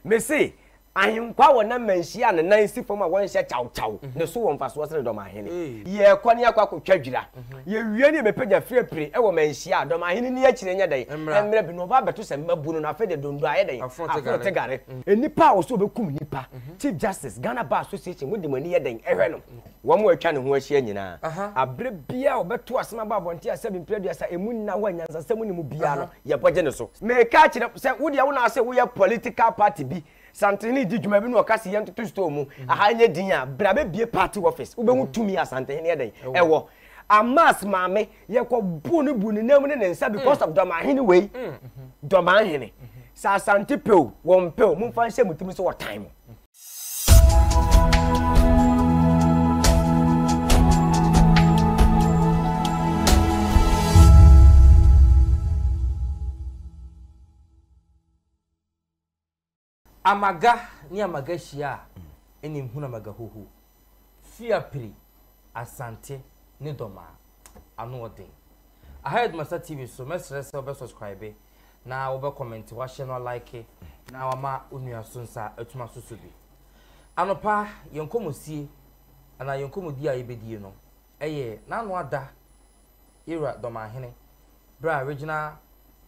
Mese, ahenkwa a wɔnam manhyia a ne nan si fam a wɔnhyɛ kyawkyaw ne so wɔ mfasoɔ sene dɔmahene. Yɛrekɔ ne yɛakɔ akɔtwa dwira. Yɛwie ne yɛbɛpagya firapire wɔ manhyia a dɔmahene nni akyire nyɛ dɛn? Mmra bi na ɔba abɛto sɛ mmabunu no afei deɛ dondo ayɛ dɛn? Afono te gare. Nnipa a wɔsɛ wɔbɛkum nnipa, Chief Justice, Ghana Bar Association, mode mo ani yɛ dɛn hwɛ no? Wɔn a wɔatwa ne ho ahyia nyinaa, aberɛ biara a wɔbɛto asɛm aba abɔnten a sɛbe mprɛ aduasa ɛmu nna hɔ a nyansasɛm nni mu biara no, yɛbɔgye ne so. Mereka akyerɛ wo sɛ, wo deɛ wo na ase woyɛ political party bi, Santehene redi dwuma bi na ɔka se yɛntoto store mu, aha nyɛ din a, bra bɛbue party office, wobɛhu tumi a Santehene yɛ dɛn? Ɛwɔ. Amas maame, yɛkɔboo no buu ne nan mu ne ne nsa because of Dɔmahene wei. Dɔmahene. Sɛ Asante pɛ o, wɔmpɛ o, momfa nhyɛ mo tirim sɛ wɔtan mo. Amaga ne amaga hyia a, ɛna ehunu amaga huhu. Fiapre, Asante ne Dɔmaa. Ano ɔden. Aha yɛ Dumasa TV so, mɛsrɛ sɛ wobɛ subscribe na wobɛ comment, wahyɛ no alike na wama wo nua so nsa atumi aso so bi. Anɔpa yɛn nkɔmmɔsie anaa yɛn nkɔmmɔdie a yɛbɛdie no ɛyɛ n'ano ada Yɛwura Dɔmahene berɛ a Regional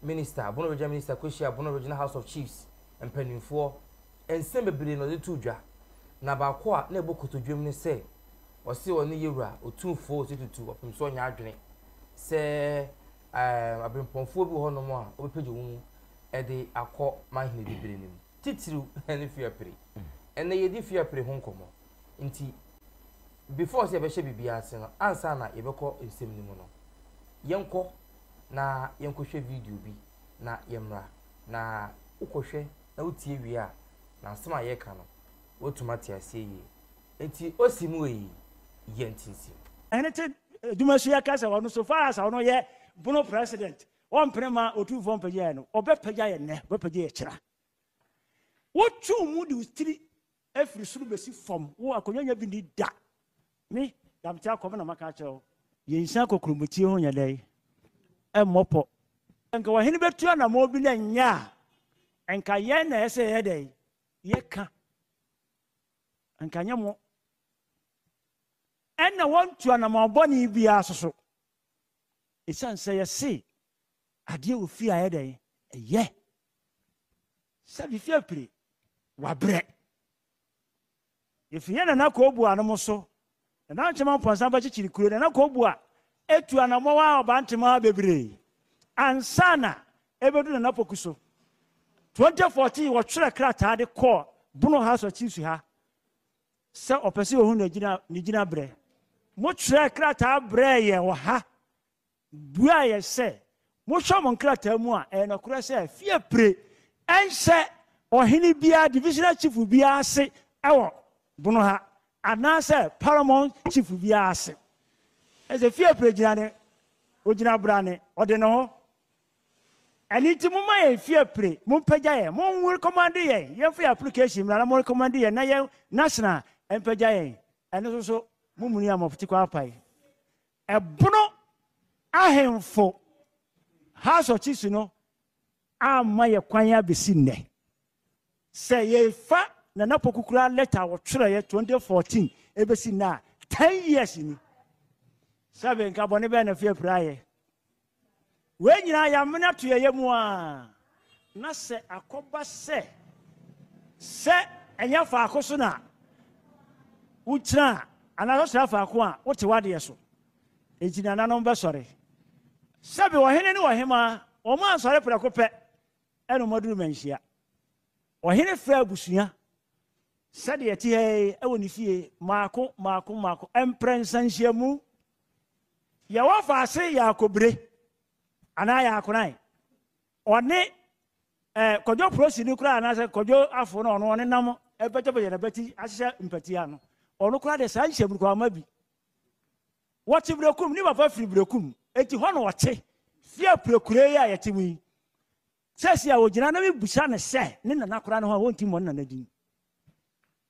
Minister, Bono Regional Minister kɔhyia Bono Regional House of Chiefs mpanimfoɔ. Nsɛm bebree na ɔde too dwa na baako a na ɛbɔ kotodwam ne sɛ ɔse ɔne Yɛwura Otumfoɔ Osei Tutu ɔpem sɛ ɔnyɛ adwene sɛ ɛɛ abirempɔnfoɔ bi wɔ hɔnom a wɔbɛpagya wɔn mu de akɔ manhene dibere no mu, titiriw ne Fiapre. Ɛnnɛ yɛdi Fiapre ho nkɔmmɔ. Nti before sɛ yɛbɛhyɛ biribiara ase no, ansa na yɛbɛkɔ nsɛm no mu no, yɛnkɔ na yɛnkɔhwɛ video bi na yɛmmra. Na wokɔhwɛ na wotie wie a, na asɛm a yɛreka no, woatumi ate aseɛ yie. Nti osi mu eyi yɛ ntinsim. Hene te adwuma so yɛka sɛ ɔno so far as ɔno yɛ Bono president ɔmpene ma Otumfoɔ mpagya yɛ no, ɔbɛpagya yɛ nnɛ, ɔbɛpagya yɛ kyena. Wotwe mu de wo tiri firi soro bɛsi fam, wo akonnwa nya bi nni da. Me, Damte Akɔm na maka akyerɛ wo. Yɛnsia kokuromoti ho nyɛ dɛn? Ɛmmɔ pɔ. Nka ɔhene bɛtu anammɔn bi na ɛnyɛ a, nka yɛn na ɛsɛ yɛyɛ dɛn? Yɛka. Anka nyɛ mo. Ɛnna wɔntu anammɔn bɔne biara so so. Esiane sɛ yɛse adeɛ wɔ fie a ɛyɛ dɛn? Ɛyɛ. Sɛ fie apire, wabrɛ. Yɛfiri yɛn nana Koobu anom so, Nana Nkyema Mpɔnsa bɛkyekyere kuro, Nana Koobu a etu anammɔn a ɔbantema bebree ansa na ɛbɛdu Nana Poku so. 2014 wɔtwerɛ krataa de kɔɔ Bono House of Chiefs ha sɛ ɔpɛ sɛ ɔhu ne gyinaberɛ. Motwerɛɛ krataa brɛɛ yɛn wɔ ha buaa yɛn sɛ, Mohwɛ mo nkrataa mu a, ɛyɛ nɔkorɛ sɛ Fiapre nhyɛ ɔhene biara, divisional chief biara ase wɔ Bono ha, anaasɛ paramount chief biara ase. Ɛsɛ Fiapre gyina ne, ɔgyina brane, ɔde ne ho. Ɛno nti momma yɛn Fiapre, mompagya yɛn, mo recommend yɛn, yɛmfa yɛn application mmra na mo recommend yɛn na yɛn national mpagya yɛn. Ɛno nso so, mo muni a mo tikɔ apae. Ɛbono ahemfo House of Chiefs no amma yɛ kwan abɛsi nnɛ. Sɛ yɛfa Nana Poku koraa letter a wɔtwerɛeɛ 2014 ɛbɛsi nnɛ a, 10 years ni. Sɛbe nka bɔne bɛn na Fiapre ayɛ? Wei nyinaa yɛamene ato yɛn yam ara, na sɛ akɔba sɛ sɛ ɛnyɛ faako so na wogyina a, anaasɛ wotra faako a, wote w'adeɛ so. Enti nananom bɛsɔre. Sɛbe ɔhene ne ɔhemmaa, wɔn ansɔre prɛko pɛ ɛna wɔaduru manhyia. Ɔhene frɛ abusua sɛdeɛ ɛte ha yi wɔ ne fie mmaako mmaako mmaako, mprɛnsa nhyiamu. Yɛwɔ faase yɛ akobire anaa yɛ akoran. Ɔne eh, Kwadwo Prosi no koraa anaasɛ Kwadwo Afo no ɔno ɔne nam ɛbɛgyabɛgya n'abati ahyehyɛ mpatia no. Ɔno koraa deɛ saa nhyiamu no koraa ɔma bi. Wɔte Berekum, ne papa firi Berekum, enti hɔ na ɔte. Fie apurekure yi a yɛte mu yi, seesei a ɔgyina na mebisa no sɛ ne nana koraa ne hɔ a ɔnti mmɔ ne nana din.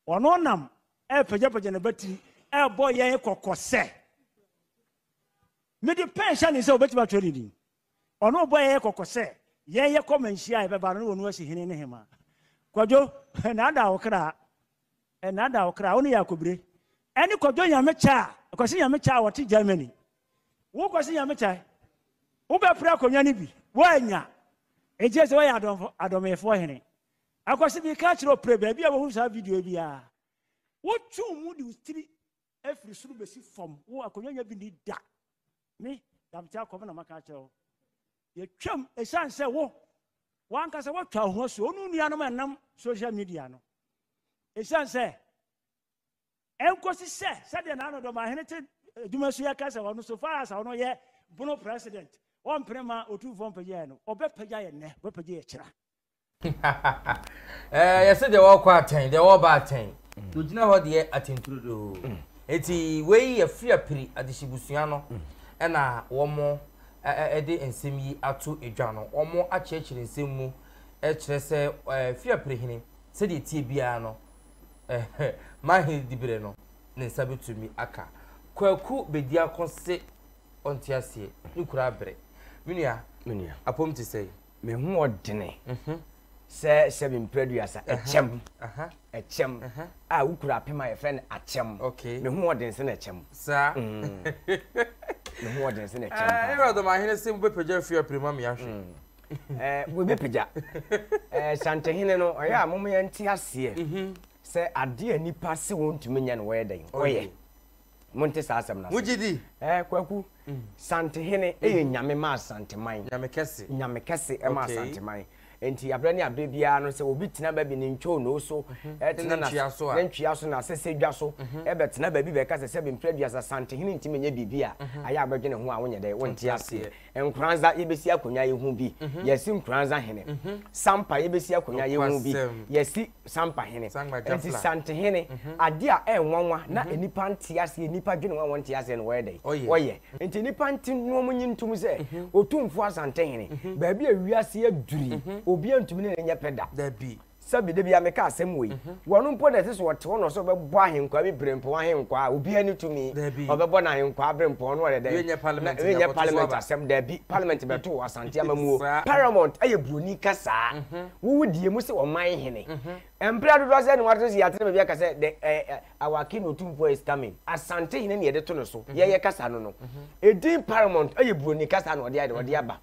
Ɔno nam repagyapagya n'abatiri rebɔ yɛn kɔkɔ sɛ, Mede pɛn hyɛ ne nsa a obetumi atwerɛ ne din. Ɔno rebɔ yɛn kɔkɔ sɛ yɛn yɛkɔ manhyia a yɛbɛba no na ɔno asi hene ne hemmaa. Kwadwo, Ɛnnaadaa wo kra. Ɛnnaadaa wo kra. Wo ne Yakobire. Ɛne Kwadwo Nyamekyɛ a, Kwasi Nyamekyɛ a wɔte Germany. Wo Kwasi Nyamekyɛ, wobɛpere akonnwa no bi. Woannya. Enti ɛsɛ woyɛ adɔmfo, adɔmeefoɔ hene. Akwasi, meka akyerɛ wo, pere baabi a wohunu saa video yi biara. Wotwe wo mu de wo tiri firi soro bɛsi fam. Wo akonnwa nya bi nni da. Me, Damte Akɔm na maka akyerɛ wo. Yɛtwam ɛsiane sɛ wo, w'ankasa woatwa wo ho asuo, wo ne wo nuanom a ɛnam social media no. Ɛsiane sɛ ɛnkɔsi sɛ sɛdeɛ Nana Dɔmahene te adwuma so yɛka sɛ ɔno so far as ɔno yɛ Bono president, ɔmpene ma Otumfoɔ mpagya yɛ no, ɔbɛpagya yɛ nnɛ, ɔbɛpagya yɛ kyena. Eh, yɛsɛ deɛ wɔkɔ atɛn deɛ wɔba atɛn deɛ ogyina hɔ deɛ atɛnturodoo mm. eti wei yɛ fiapiri adehyebusua no mm. ɛna wɔn ɛde nsɛm yi ato edwa no wɔn akyerɛkyerɛ nsɛm mu ɛkyerɛ sɛ ɛɛ fiapiri hene sɛdeɛ tie biara no ɛɛ mahene dibere no ne nsa betumi aka kwaku bediako se ɔnte aseɛ ne kura abere menua apom te sɛ. Me ho ɔdene sɛ sɛbi mprɛduasa ɛkyɛm ɛkyɛm a wokura apem a yɛfrɛ no akyɛm me ho ɔden sɛ na ɛkyɛm saa mm. me ho ɔden sɛ na ɛkyɛm paa ɛwura dɔm ahene sɛ mobɛpagya fie apire ma me ahwɛ mm. wɔbɛpagya santehene no ɔyɛ a mom yɛnte aseɛ mhm. sɛ adeɛ a nipa se wɔntumi nyɛ no wɔyɛ dɛn wɔyɛ Monte saa asɛm no ase. Wogye di? Ɛɛ, Kwaku, Santehene yɛ nyame ma Asanteman. Nyame kɛse. Nyame kɛse ma Asanteman. Enti aberɛ ne aberɛ biara no, sɛ obi tena baabi ne ntwonoo so, tena ne ntwea so, n'asɛsɛdwa so, bɛtena baabi bɛka sɛ sɛbe mprɛ aduasa Santehene ntumi nyɛ biribi a, ayɛ a wobɛdwene ho a wonyɛ dɛn? Wonte aseɛ. Nkoranza yɛbɛsi akonnwa yɛhu bi, yɛasi Nkoranza hene. Sampa yɛbɛsi akonnwa yɛhu bi, yɛasi Sampa hene. Enti Santehene, adeɛ a ɛyɛ nwanwa na nnipa nte aseɛ, nnipa dwene ho a wɔnte aseɛ no wɔyɛ dɛn? Wɔyɛ. Enti nnipa nte na wɔnyi ntom sɛ Otumfoɔ Asantehene, baabi a wiase aduru yi, obiara ntumi ne no nyɛ pɛ da. Sɛbi, da biara meka asɛm wei, wɔno mpo na ɛsɛ sɛ ɔte hɔ na ɔsɛ ɔbɛbɔ ahenkwaa bi berempɔn ahenkwaa a, obiara nni tumi, ɔbɛbɔ no ahenkwaa berempɔn na ɔyɛ dɛn? Na wei nyɛ parliament asɛm, dabi, parliament bɛto Asante amammuo. Paramount yɛ buroni kasaa, wo wo die mu sɛ ɔman hene. Mprɛ dodoɔ sɛ na wɔato sɛ yɛatena baabi aka sɛ the eh, eh, our king Otumfoɔ is coming. Asante hene na yɛde to no so, yɛyɛ kasa no no. Edin paramount yɛ buroni kasa na ɔde ayɛ dɛ, ɔde aba.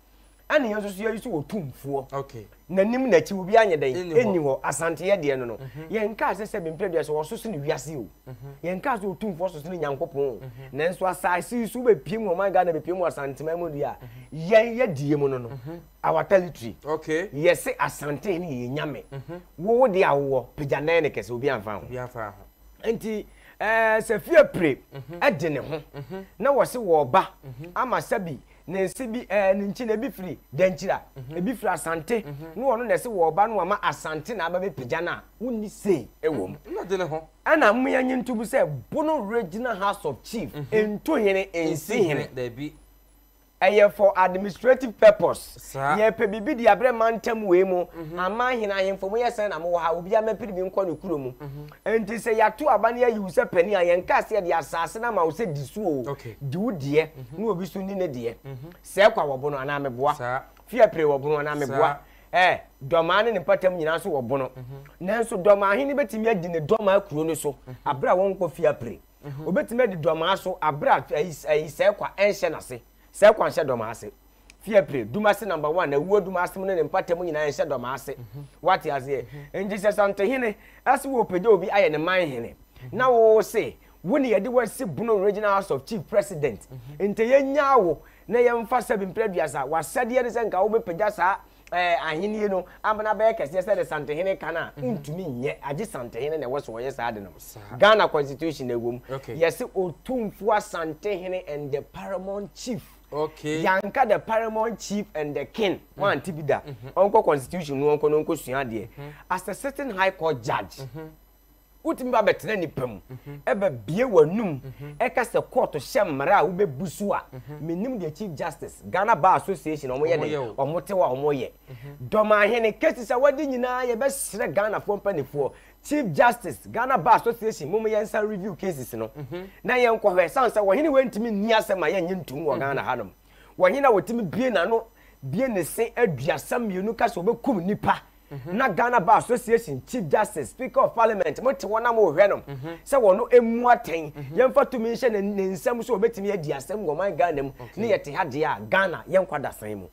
Ɛna yɛn nso so yɛyi so Otumfoɔ. Okay. N'anim n'akyi obiara nyɛ dɛn? Ɛnni hɔ. Asante yɛ deɛ no no. Mhm. Yɛn kaa sɛ sɛ bempere deɛ sɛ ɔso sene wiase o. Mhm. Yɛn kaa sɛ Otumfoɔ so sene Nyankopɔn o. Mhm. Nanso asase yi so bɛpie mu ɔman Ghana bɛpie mu Asanteman mu deɛ a yɛn yɛ deɛ mu no no. Our territory. Okay. Yɛse Asante ne yɛ nyame. Wo wo deɛ a wowɔ pagya nan ne kɛse obi amfa ho. Obi amfa ho. Nti ɛɛ sɛ fie pire ɛde ne ho na wɔse wɔba ama sɛbi ne nse bi ɛɛ ne nkyi na ebi firi Dankyira, ebi firi Asante, na ɔno na ɛse wɔreba no wama Asante na aba bɛpagya no a, wonni say wɔ mu. Na de ne ho. Ɛna mmea nye ntom sɛ Bono Regional House of Chief ntu hene nsi hene. Dabi. Ɛyɛ for administrative purpose. Saa. Yɛpɛ biribi de abrɛ mantam wei mu, aman hene ahemfo moyɛ sɛn na mowɔ ha, obiara mmɛpere bi nkɔ ne kuro mu. Enti sɛ yɛato aba na yɛayi wo sɛ panin a, yɛnkaa sɛ yɛde asaase no ama wo sɛ di so o. Di wo deɛ na obi nso nni ne deɛ. Sɛɛkwa wɔ bono anaa meboa? Fiapre wɔ bono anaa meboa? Ɛɛ, Dɔmaa ne ne mpɔtam nyinaa nso wɔ bono. Nanso Dɔmaa hene bɛtumi adi ne Dɔmaa kuro no so aberɛ a wɔnkɔ Fiapre. Ɔbɛtumi adi Dɔmaa so aberɛ a ayi Sɛɛkwa nhyɛ n'ase. Sɛɛkwa nhyɛ Dɔmaa ase. Fiapre, Dumase number one, Awuo Dumase mu ne ne mpata mu nyinaa nhyɛ dɔm ase. Wate aseɛ? Nti sɛ Santehene se wɔrepagya obi ayɛ ne man hene, na wo se wo ne yɛde wo asi Bono Regional House of Chief President, nti yɛnyaa wo na yɛmfa sɛbi mprɛ aduasa, w'asɛdeɛ ne sɛ nka wobɛpagya saa eh, ahennie no ama no abɛyɛ kɛseɛ sɛdeɛ Santehene ka no a, wontumi nyɛ, agye Santehene na ɛwɔ sɛ ɔyɛ saa ade no. Ghana constitution na ɛwɔ mu. Yɛse Otumfoɔ Asantehene and the Paramount Chief. Okay. Yanka the paramount chief and the king. Wan ti bi da. Ɔnkɔ constitution no ɔnkɔ no ɔnkɔ sua adeɛ. As a sitting high court judge. Wotumi ba bɛtena nipa mu. Ɛbɛ bie w'anum. Ɛka sɛ court hyɛ mmara a wobɛbu so a. Menim deɛ chief justice Ghana Bar Association ɔmo yɛ dɛ. Ɔmo te hɔ a ɔmo yɛ. Dɔmahene cases a wadi nyinaa yɛbɛsrɛ Ghanafoɔ mpanifoɔ Chief Justice, Ghana Bar Association mom yɛn san review cases no na yɛn kɔ hwɛ san sɛ wɔhene wei ntumi nni asɛm a yɛnyɛ ntum wɔ Ghana hanom. Wɔhene a wɔtumi bie n'ano bie ne se aduasa mmienu ka sɛ ɔbɛkum nipa. Na Ghana Bar Association, Chief Justice, Speaker of Parliament, mo te hɔ na mo rehwɛ no sɛ wɔn mmu atɛn, yɛmfa tumi nhyɛ ne ne nsam sɛ ɔbɛtumi adi asɛm wɔ ɔman Ghana mu, ne yɛte ha deɛ a, Ghana yɛnkɔ adasan mu.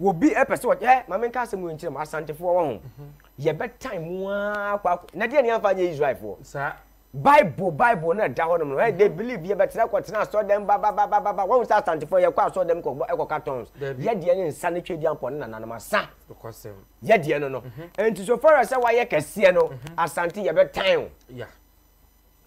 Obi pɛ sɛ ɔyɛ, ɛ, ma menka asɛm wei nkyerɛ mo, Asantefoɔ wɔ ho, yɛbɛtan mo ara kɔ akɔ, na deɛ ne yɛmfa nyɛ Israelfoɔ. Saa. Bible, Bible no ɛda hɔ nom no, ɛ, they believe yɛbɛtena kɔtena asɔrdan ba ba ba ba ba ba, wɔn sɛ Asantefoɔ yɛkɔ asɔrdan kɔbɔ ɛkɔka tons, Dabi. yɛ deɛ ne nsa ne Tweduampɔn ne nananom asa. Nokwasɛm. Yɛ deɛ no no. Nti so far as sɛ wayɛ kɛseɛ no, Asante yɛbɛtan wo. Yeah.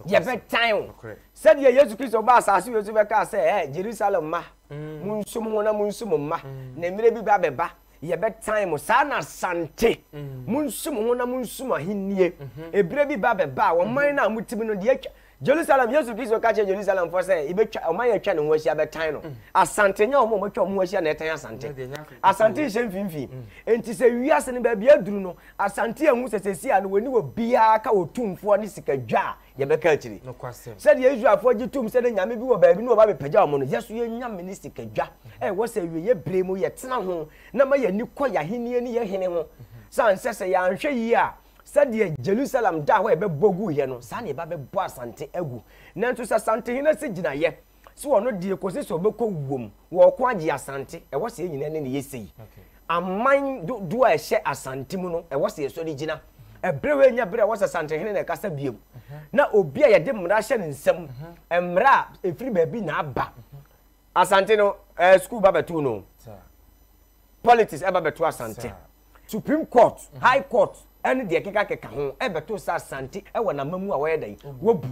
Yɛbɛtan wo. Sɛdeɛ Yesu Kristo baa asase wei so bɛkaa sɛ, ɛ, Jerusalem mma, monsu mo ho na monsu mo mma, na mmerɛ bi ba bɛba, yɛbɛtan mo. Saa na Asante, monsu mo ho na monsu mo ahennie. Ɛberɛ bi ba bɛba a, ɔman no a mote mu no, deɛ atwa, Jerusalem, Yesu Kristo ka kyerɛɛ Jerusalemfoɔ sɛ, yɛbɛtwa, ɔman a atwa ne ho ahyia bɛtan no. Asante nyɛ wɔn a wɔatwa wɔn ho ahyia na ɛtan Asante. Asante nhyɛ mfimfini. Enti sɛ wiase no baabi aduru no, Asante ahu sɛ seesei a no wɔnni obiara ka otumfoɔ ne sikadwa a yɛbɛka akyiri. Sɛdeɛ Israelfoɔ gye toom sɛ na nyame bi wɔ baabi na wɔba bɛpagya wɔn no, yɛn nso yɛn nyame ne sikadwa a ɛwɔ sɛ awieeɛ berɛ mu yɛtena ho na ma yɛn ani kɔ yɛn ahennie ne yɛn hene ho. Sane sɛ sɛ yɛanhwɛ yie a, Sɛdeɛ Jerusalem daa hɔ a yɛbɛbɔ guiɛ no, saa na yɛba bɛbɔ Asante agu. Nanso sɛ Asantehene asi gyinaeɛ sɛ ɔno deɛ kɔsi sɛ ɔbɛkɔ wuom wɔ ɔko agye Asante, ɛwɔ sɛ yɛn nyinaa ne no yɛ sei. Aman dodoɔ a ɛhyɛ Asante mu no, ɛwɔ sɛ yɛsɔre gyina. Ɛberɛ wei nyɛ berɛ a ɛwɔ sɛ Asantehene na ɛkasa biom. Na obi a yɛde mmara ahyɛ ne nsam, mmara a ɛfiri baabi na aba. Asante no, ɛɛ sukuu ba bɛtoo no. Politics ɛba bɛto Asante. Supreme Court, High Court ɛne deɛ ɛkeka keka ho ɛbɛto sɛ Asante ɛwɔ n'amamu a wɔyɛ dɛn? Wɔbu.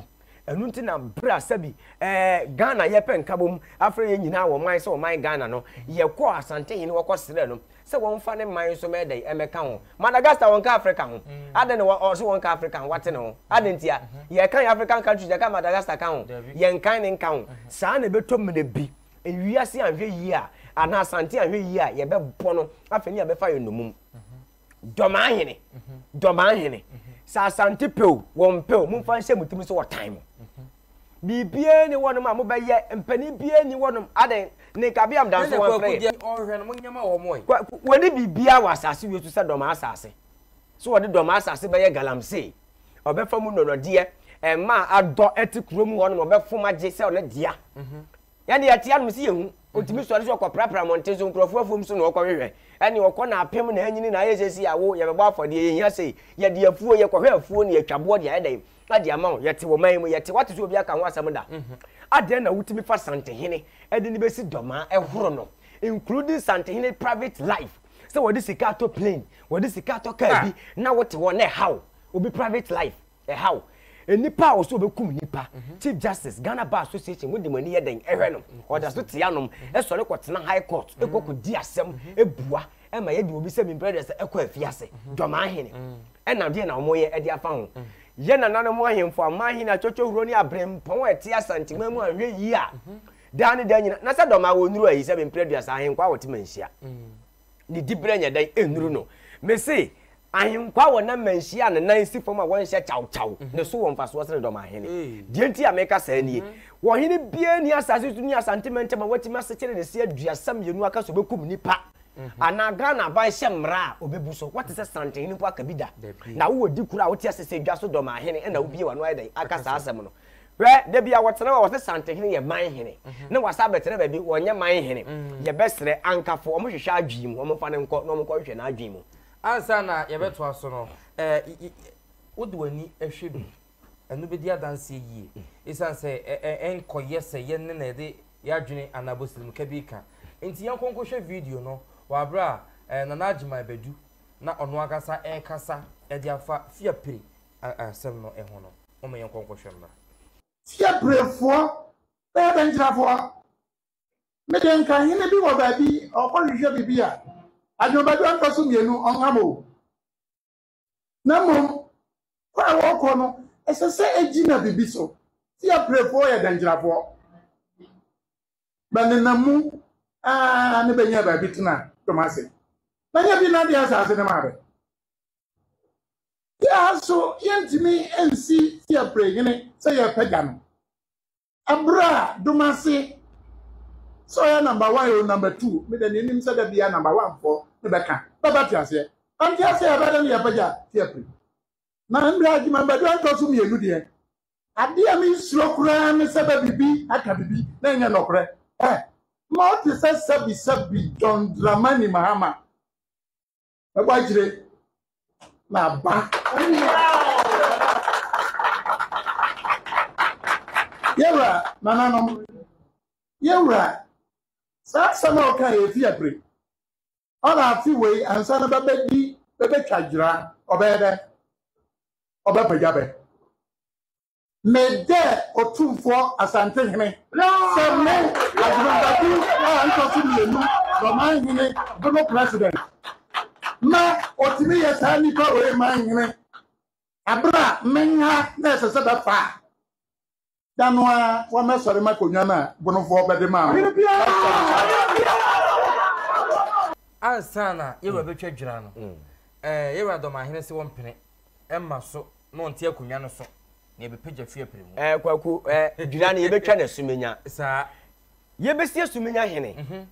Ɛno nti na berɛ a sɛbi ɛɛ Ghana yɛpɛ nkabom afrɛ yɛn nyinaa wɔ man sɛ ɔman Ghana no, yɛkɔɔ Asante hene hɔ kɔsrɛɛ no sɛ wɔmfa ne man nso mɛyɛ dɛn? Ɛmmɛka ho. Madagascar wɔnka Africa ho. Adɛn na ɔse wɔnka Africa ho? Wate ne ho. Adɛn ntia? Yɛkan African countries yɛka Madagascar ka ho? Yɛnkan ne nka ho. Saa na ɛbɛtɔ mmerɛ bi Wiase anhwɛ yie a, anaa Asante anhwɛ yie a, yɛbɛbɔ no afei ne yɛbɛfa yɛn nnommum. Dɔmaahene, Dɔmaahene, sɛ Asante pɛ o, wɔn pɛ o, momfa nhyɛ mo tirim sɛ wɔtan mo. Biribiara ni wɔnom a mobɛyɛ, mpanin biara ni wɔnom, adɛn, ne nkabeam da nso wɔmfrɛ yɛ. Wɔne biribiara wɔ asase wei so sɛ dɔmaa asase. So wɔde dɔmaa asase bɛyɛ galamsey, ɔbɛfa mu nnɔnɔdeɛ, mmaa adɔ ɛte kurom hɔnom ɔbɛfom agye sɛ ɔno dea. Yɛn deɛ yɛte anom sɛ yɛhu. Ɔtumi sɔre sɛ ɔkɔprapra mmɔnten so nkurɔfoɔ afuom so na ɔkɔhwehwɛ. Ɛne ɔkɔ na apem na anyini na ayɛ sɛsi a wo yɛbɛbɔ afɔdeɛ yɛhia sei. Yɛde afuo yɛkɔhwɛ afuo na yɛtwa boɔ de ayɛ dɛn ade ama wo. Yɛte wɔ man mu yɛte wate sɛ obi aka ho asɛm da. Adɛn na wotumi fa Santehene de no bɛsi Dɔmaa ɛhoro no including Santehene private life sɛ wɔde sika atɔ plane wɔde sika atɔ car bi na wote hɔ na ɛha wo obi private life. Ɛhaw nnipa a ɔsɛ ɔbɛkum nnipa. Chief Justice, Ghana Bar Association, mode mo ani yɛ dɛn hwɛ no? Ɔda so te anom, sɔre kɔtena High Court, kɔ kɔdi asɛm, bua ma yɛde obi sɛ mimprɛdɛsɛ kɔ afiase. Dɔmaahene, ɛna deɛ na wɔyɛ de afa ho? Yɛ nananom ahemfo, amanhene, atwotwohuro ne aberempɔn a ɛte Asanteman mu anhwɛ yie a, daa ne daa nyina, na sɛ Dɔmaa wɔnnuru ayi sɛ mimprɛduasa, ahenkwaa a wɔte manhyia. Ne diberɛ nyɛ dɛn nnuru no. Mese, Ahenkwaa a wɔnam manhyia a ne nan si fam a wɔnhyɛ kyawkyaw ne so wɔ mfasoɔ sene dɔm ahene. Deɛ nti a meka saa nie, Ɔhene biara nni asase so ne Asante mantam a watumi asekyere ne se 32 aka sɛ ɔbɛkum nnipa anaa Ghana aban hyɛ mmara a ɔbɛbu so. Woate sɛ Santehene mpo aka bi da? Na wowɔ di koro a wote ase sɛ dwa so dɔm ahene na wobue w'ano ayɛ dɛn aka saa asɛm no? Hwɛ, da bi a wɔtena hɔ a wɔse Santehene yɛ man hene na wasan abɛtena baabi wɔnyɛ man hene. Yɛbɛsrɛ ankafo wɔhwehwɛ adwene mu, wɔmfa no nkɔ na wɔnkɔhwehwɛ n'adwene mu. Ansa na yɛbɛtoa so no, wode w'ani hwɛ bi, ɛno bɛdi adanseɛ yie. Ɛsiane sɛ ɛnkɔyɛ sɛ yɛn ne na yɛde yɛn adwene anaa bosirimka bi reka nti, yɛnkɔ nkɔhwɛ video no wɔ aberɛ a Nana Agyeman Badu na ɔno ankasa ɛrekasa de afa Fiapre asɛm no ho no. Momma yɛnkɔ nkɔhwɛ mmra. Fiaprefoɔ bɛyɛ bɛnkyerɛfoɔ. Me deɛ nka hene bi wɔ baabi ɔkɔhwehwɛ biribi a, adwene ntɔ so mmienu ɔnham o. Na mmom kɔ a wɔkɔ no, ɛsɛ sɛ egyina biribi so. Fiaprefoɔ yɛ dɛnkyerɛfoɔ. Bɛnenam mu aa ne bɛnya baabi tena dɔm ase. Na nyɛ bi na de asase no maa bɛ. Yɛa so yɛntumi nsi fiapre hene sɛ yɛpɛgya no. Ɛberɛ a Domase sɛ ɔyɛ number one o number two me deɛ menim sɛ da biara number one foɔ ne bɛka bɛba te aseɛ. Ɔnte ase a ɛbɛyɛ dɛn na yɛapagya Fiapre? Na mmerɛ Agyemang-Badu antɔ so mmienu deɛ, adeɛ a mensuro koraa ne sɛ bɛ biribi aka biribi na ɛnyɛ nɔkorɛ. Ɛ, ma ɔte sɛ sɛbi sɛbi John Dramani Mahama. Mɛbɔ akyire na aba. Yɛwura nananom, yɛwura saa asɛm a ɔka yɛ fi apire. Ɔna afe wei ansa na bɛbɛdi bɛbɛtwa gyira ɔbɛyɛ dɛ ɔbɛpagya bɛ. Me dɛ Otumfoɔ Asantehene sɛ me Adwumadaku a ntɔ so mmienu Dɔmanhene Bono President ma otumi yɛ saa nipa wei manhene abere a menha na ɛsɛ sɛ bɛfa a da no ara wɔmɛsɔre m'akonnwa no a Bonofoɔ bɛde maa me. Ansa na yɛwura bɛtwa dwira no, ɛɛ yɛwura Dɔmahene se wɔmpene mma so na ɔnte akonnwa no so na yɛbɛpagya fie apere mu. Ɛɛ Kwaku, ɛɛ dwira no yɛbɛtwa no Asumenya. Saa. Yɛbɛsi Asumenya hene mhm.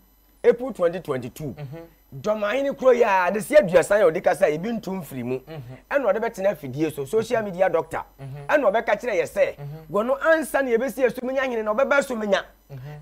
April 2022. Mhm. Dɔmahene kuro yi a adesi aduasa yɛ ɔde kasa ebi nto mfiri mu mhm. ɛna ɔde bɛtena afidie so social media doctor ɛna ɔbɛka kyerɛ yɛ sɛ wɔn ansa na yɛbɛsi Asumenya hene na ɔbɛba Asumenya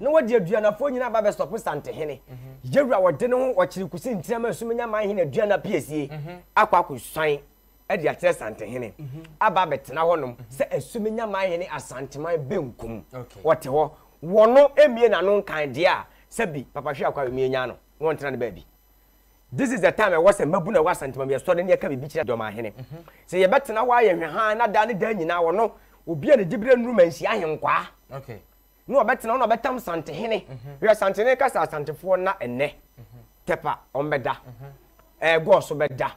na wɔde aduanafoɔ nyinaa ba bɛsɔpo Santehene yɛwura wɔde ne ho ɔkyere kusi ntirama Asumenya man hene aduana piesie akɔ akɔsuan de akyerɛ Santehene aba abɛtena hɔnom sɛ Asumenya manhene Asanteman benkum. Ɔte hɔ. Wɔno mmie n'ano nkan deɛ a sɛbi Papa Hwe Akwa Wemie nyaa no na ɔntena ne baabi. This is the time ɛwɔ sɛ mmabunu a ɛwɔ Asanteman mu yɛsɔre na yɛka biribi kyerɛ Dɔmahene. Sɛ yɛbɛtena hɔ ayɛ hwɛhaa na daa ne daa nyinaa ɔno obi a ne diberɛ nnuru manhyia ahenkwaa na ɔbɛtena hɔ na ɔbɛtam Santehene. Hwɛ Santehene ka sɛ Asantefoɔ nna ɛnnɛ. Tɛpa ɔmbɛda. Ɛɛ so bɛda.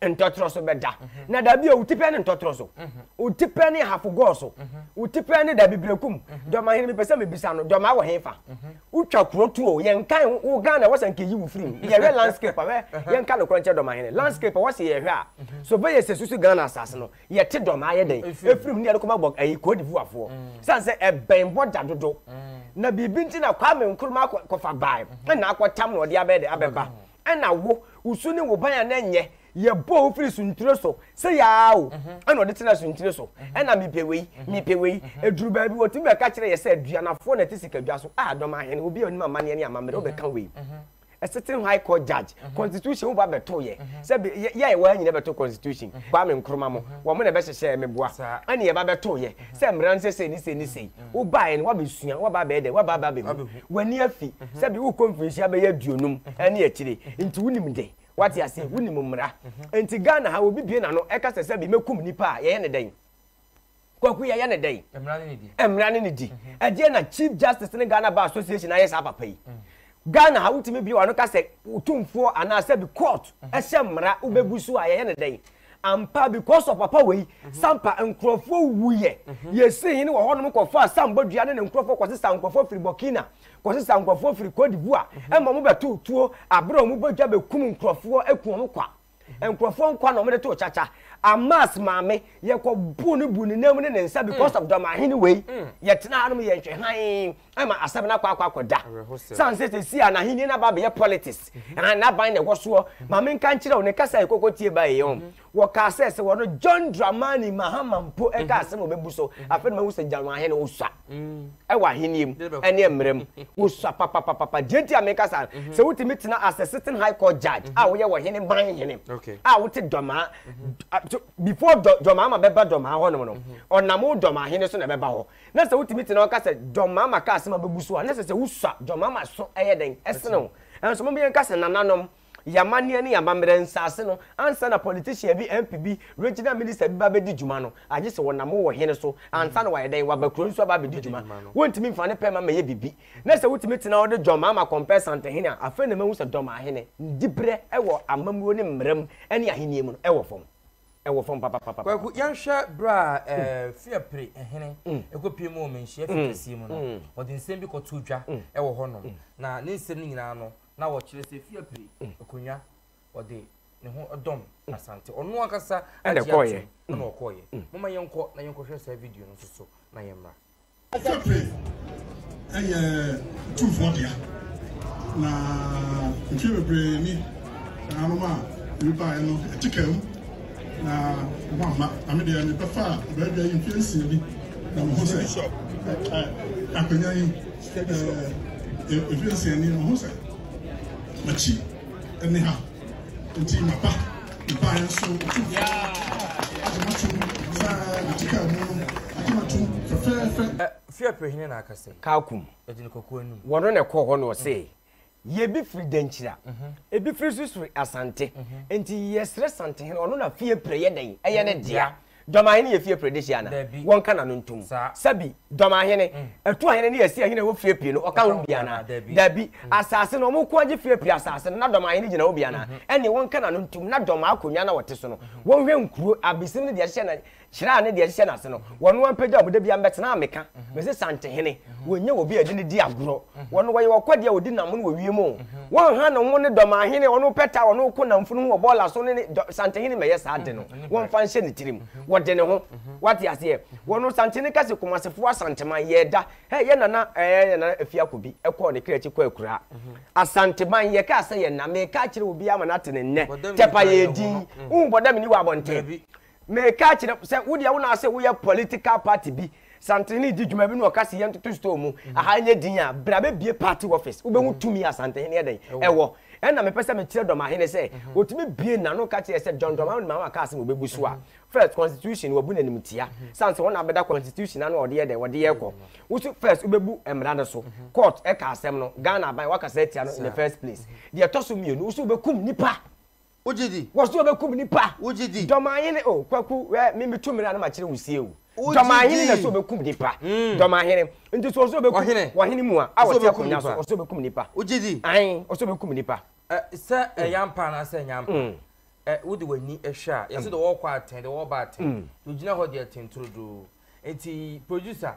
Ntɔtorɔ so bɛda. Na dabi o, wo tipɛ ne ntɔtorɔ so. Wo tipɛ ne ahafo gɔɔ so. Wo tipɛ ne dabi berekum. Dɔmahene mepɛ sɛ mebisa no, dɔmaa wɔ hefa? Wotwa kuro to o, yɛnkan wo Ghana wɔ sɛ nka yi wo firi mu. Yɛhwɛ landscape a, hwɛ yɛnka nokorɛ nkyerɛ dɔmahene. Landscape a wɔ sɛ yɛhwɛ a, surveyor sɛ susu Ghana asase no, yɛte dɔm ayɛ dɛn efiri mu ne yɛde kɔma bɔ ɛyi Cote d'Ivoire foɔ san sɛ ɛbɛn bɔda dodo na biribi nti na Kwame Nkrumah akɔ kɔfa bae ɛna akɔtam na ɔde abɛyɛ dɛ abɛba ɛna wo wosu ne wo ban a na ɛnyɛ yɛbɔ wo firi suntire so sɛ yaa o ɛna ɔde tena suntire so ɛna mepɛ wei mepɛ wei eduru baabi wɔtumi bɛka kyerɛ yɛ sɛ aduanafoɔ na ɛte sikadwa so a dɔm ahene obi a onim amanneɛ ne amammerɛ wobɛka wei A sitting high court judge mhm. constitution wo ba bɛto yɛ mhm. sɛ yɛ yɛ wɔ nyina bɛto constitution mhm. Kwame Nkrumah mo wɔn na bɛhyehyɛ me boa ɛne yɛ ba bɛto yɛ sɛ mmara no sɛ sɛ ne sɛ ne sɛ wo ba yɛ no wabɛsua waba abɛyɛ dɛ waba aba abɛhu w'ani afi sɛ bi wokɔ mfirinhyia bɛyɛ aduonum ɛne akyire nti wonim de wate ase wonim mmara nti Ghana ha obi bie n'ano ɛka sɛ sɛ bi mɛkum nipa a yɛyɛ ne dɛn Kwaku yɛyɛ ne dɛn? Mmara ne ne di. Mhm. Ɛdeɛ na Chief Justice ne Ghana Bar Association ayɛ saa papa yi. Mm. Ghana ha wotumi bi wano ka sɛ otumfoɔ anaasɛ bi court mhm. ɛhyɛ mmara wobɛbu so a yɛyɛ ne dɛn? Ampa because of papa wei mhm. sampa nkurɔfoɔ wuyɛ yɛsi hene wɔ hɔnom kɔfa sambɔdua ne ne nkurɔfoɔ kɔsesa nkurɔfoɔ firi Burkina kɔsesa nkurɔfoɔ firi Cote d'Ivoire ɛma wɔn bɛto tuo abere a wɔn bɔdwa bɛkum nkurɔfoɔ aku wɔn kwa. Nkurɔfoɔ nkwa na wɔde too kyakya. Amas maame, yɛkɔbuu no buu ne nan mu ne ne nsa because of dɔmahene wei. Yɛtena hanom yɛnhwɛ hann ama asɛm no akɔ akɔ akɔda. Sane sɛ seesei a n'ahennie no aba abɛyɛ politics, ɛhan n'aban na ɛwɔ soɔ. Ma menka nkyerɛ wo, ne kasa a yɛkɔkɔ tie baeɛ yi, wɔkaa sɛ sɛ wɔno John Dramani Mahama mpo ɛka asɛm a ɔbɛbu so, afei na mahu sɛ Dɔmahene ɔsua. Ɛwɔ ahenni mu ɛne mmara mu. Wosua papapapapa. Deɛ nti a meka saa no, sɛ wotumi tena as a sitting high court judge a woyɛ wɔ hene ban hene a wote dɔmaa before dɔmaa ma bɛba dɔmaa hɔnom no, ɔnam wo dɔmaa hene so na ɛbɛba hɔ. Na sɛ wotumi tena hɔ ka sɛ dɔmaa ma ka asɛm a bɛbu so a, na sɛ sɛ wosua dɔmaa ma so ɛyɛ dɛn ɛsene wo. Ɛnso mom yɛnka sɛ nananom Y'amanneɛ ne y'amammerɛ nsaase no, ansa na politician bi, MP bi, regional minister bi ba bɛdi dwuma no, agye sɛ wɔnam wo wɔ hene so ansa na wayɛ dɛn, waba kuro no so aba abɛdi dwuma. Wontumi mfa ne pɛ mma mmɛyɛ biribi. Na sɛ wotumi tena hɔ de John Mahama compare Santehene a, afei na mahu sɛ Dɔmahene diberɛ wɔ amammuo ne mmara mu ne ahennie mu no, ɛwɔ fam. Ɛwɔ fam papapapa. Kwaku, yɛnhwɛ berɛ a Fiapre hene kɔpue mu wɔ Manhyia fi kɛseɛ mu no, ɔde nsɛm bi kɔtoo dwa wɔ hɔnom. Na ne nsɛm no nyinaa no, na wɔkyerɛ sɛ Fiapre akonnwa ɔde ne ho dɔm Asante. Ɔno ankasa agye atom ɛna ɔkɔɔyɛ. Momma yɛnkɔ na yɛnkɔhwɛ saa video no nso so na yɛmmra. Fiapre yɛ Otumfoɔ dea, na mfeɛ bebree ni nananom a. Ebi baeɛ no, ɛte kaa mu na wɔamma. Na me deɛ mebɛfaa ɔbaadua yi mfeɛ nsia bi na mehu sɛ akonnwa yi mfeɛ nsia ni mehu sɛ m'akyi ne ha nti maba mebaeɛ nso ɔtumfoɔ agye matom sɛ mete kaa mu no agye matom fɛfɛɛfɛ. Fiapre hene na akasa yi. Kaakum. Ɛgyina kɔkɔɔ anim. Wɔno na ɛkɔɔ hɔ na ɔse Yɛ bi firi Dankyira, ebi firi nso firi Asante. Nti yɛsrɛ Santehene, ɔno na Fiepre yɛ dɛn? Ɛyɛ ne dea. Dɔmahene yɛ Fiepre dehye ana? Wɔnka n'ano ntom. Sɛbi, Dɔmahene, Atuahene ne Asiahene a ɛwɔ Fiepre no, ɔka ho bi anaa? Dabi. Asase no, wɔn ko agye Fiepre asase no, na Dɔmahene gyina hɔ bi anaa? Ɛnneɛ wɔnka n'ano ntom, na Dɔmaa akonnwa no a ɔte so no, wɔnhwɛ nkuro, abesim ne deɛ ɛhyehyɛ na Hyira ne deɛ ɛhyehyɛ n'ase no, wɔn ampagya wɔn da biara mbɛtena ameka. Mese Santehene, wɔnyɛ obi a yɛde no di agorɔ. Wɔn wɔyɛ ɔkɔdeɛ a ɔdi nam no wɔ wiem o. Wɔnha ne ho ne Dɔmahene, ɔno pɛta, ɔno ko namfunu ho wɔ bɔɔla so ne ne dɔ, Santehene mmɛyɛ saa ade no. Wɔmfa nhyɛ ne tirim. Wɔde ne ho. Wate aseɛ? Wɔn Santehene ka se Kumasefoɔ Asanteman, yɛda. Hɛ, yɛ nana, ɛɛ, yɛ nana Afiakobi kɔɔ ne kra akyi kɔɔ akuraa. Asanteman, yɛkaa sɛ yɛnna. Meka akyerɛ obiara ama no ate no nnɛ. Tɛpa yɛɛ din. Wohu bɔdamini wɔ abɔnten? Meka akyerɛ sɛ wo deɛ wo na ase woyɛ political party bi Santehene di dwuma bi na ɔka se yɛntoto store mu aha nyɛ din a bra bɛbie party office wobɛhu tumi a Santehene yɛ dɛn ɛwɔ ɛna mepɛ sɛ mekyerɛ Dɔmahene sɛ ɔtumi bie n'ano ka kyerɛ sɛ John Dramani Mahama kaa sɛ wɔbɛbu so a first constitution wabu n'animtia sane sɛ wɔn na abɛda constitution ano a ɔde yɛ dɛn wɔde yɛ kɔ woso first wobɛbu mmara no so court ɛka asɛm no Ghana aban wakasa atia no in the first place deɛ ɛtɔ so mmienu woso wobɛkum nipa Wogye di? Wɔse wɔbɛkum nipa. Wogye di? Dɔmahene o, Kwaku, wɛ, me metu mmira na makyerɛ wo sie o. Wogye di? Dɔmahene na sɛ ɔbɛkum nipa. Dɔmahene. Nti sɛ ɔsɛ ɔbɛkum. Ɔhene. Ɔhene mu a, a Ɔsɛ ɔte ɔbɛkum akonnwa so, nipa. ɔsɛ ɔbɛkum nipa. Wogye di? Ae, ɔsɛ ɔbɛkum nipa. Ɛ, sɛ ɛyɛ ampa anaasɛ ɛnyɛ ampa, ɛ, wode w'ani hwɛ a, yɛse deɛ ɔrekɔ atɛn, deɛ ɔreba atɛn, deɛ ɔgyina hɔ deɛ ɛtɛn turodoo. Nti producer,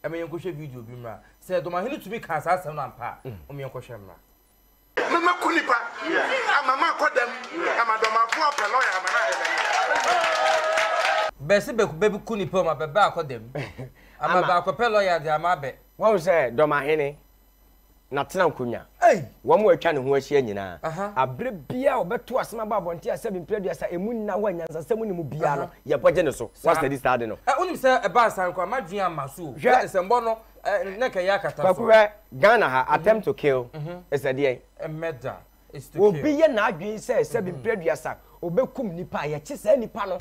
ɛma yɛnkɔhwɛ video bi mmra. Sɛ Dɔmahene tumi kaa saa asɛm no ampa a, mom yɛnkɔhwɛ mmra. Me mɛku nipa ama makɔ dɛm ama dɔmafo apɛ lɔya ama no ayɛ dɛm. Bɛse bɛ bɛ ku nipa ma bɛ bɛ akɔ dɛm ama bɛ akɔ pɛ lɔya de ama bɛ. Wahu sɛ dɔmahene na tena nkonwa wɔn a atwa ne ho ahyia nyinaa aberɛ biara ɔbɛto asɛm aba abɔnten a sɛbi mprɛ aduasa ɛmu nna hɔ a nyansasɛm nni mu biara no yɛbɔ gye ne so wa study saa ade no. Ɛ wonim sɛ ɛbaa saa nkoa m'adwene amma so o Hwɛ nsɛmbɔ no ɛ na nka ɛyɛ akata so. Kwaku hwɛ Ghana ha attempt to kill is ɛdeɛn? Murder is to kill. Obi yɛ n'adwene sɛ sɛbi mprɛ aduasa ɔbɛkum nipa a yɛkye saa nipa no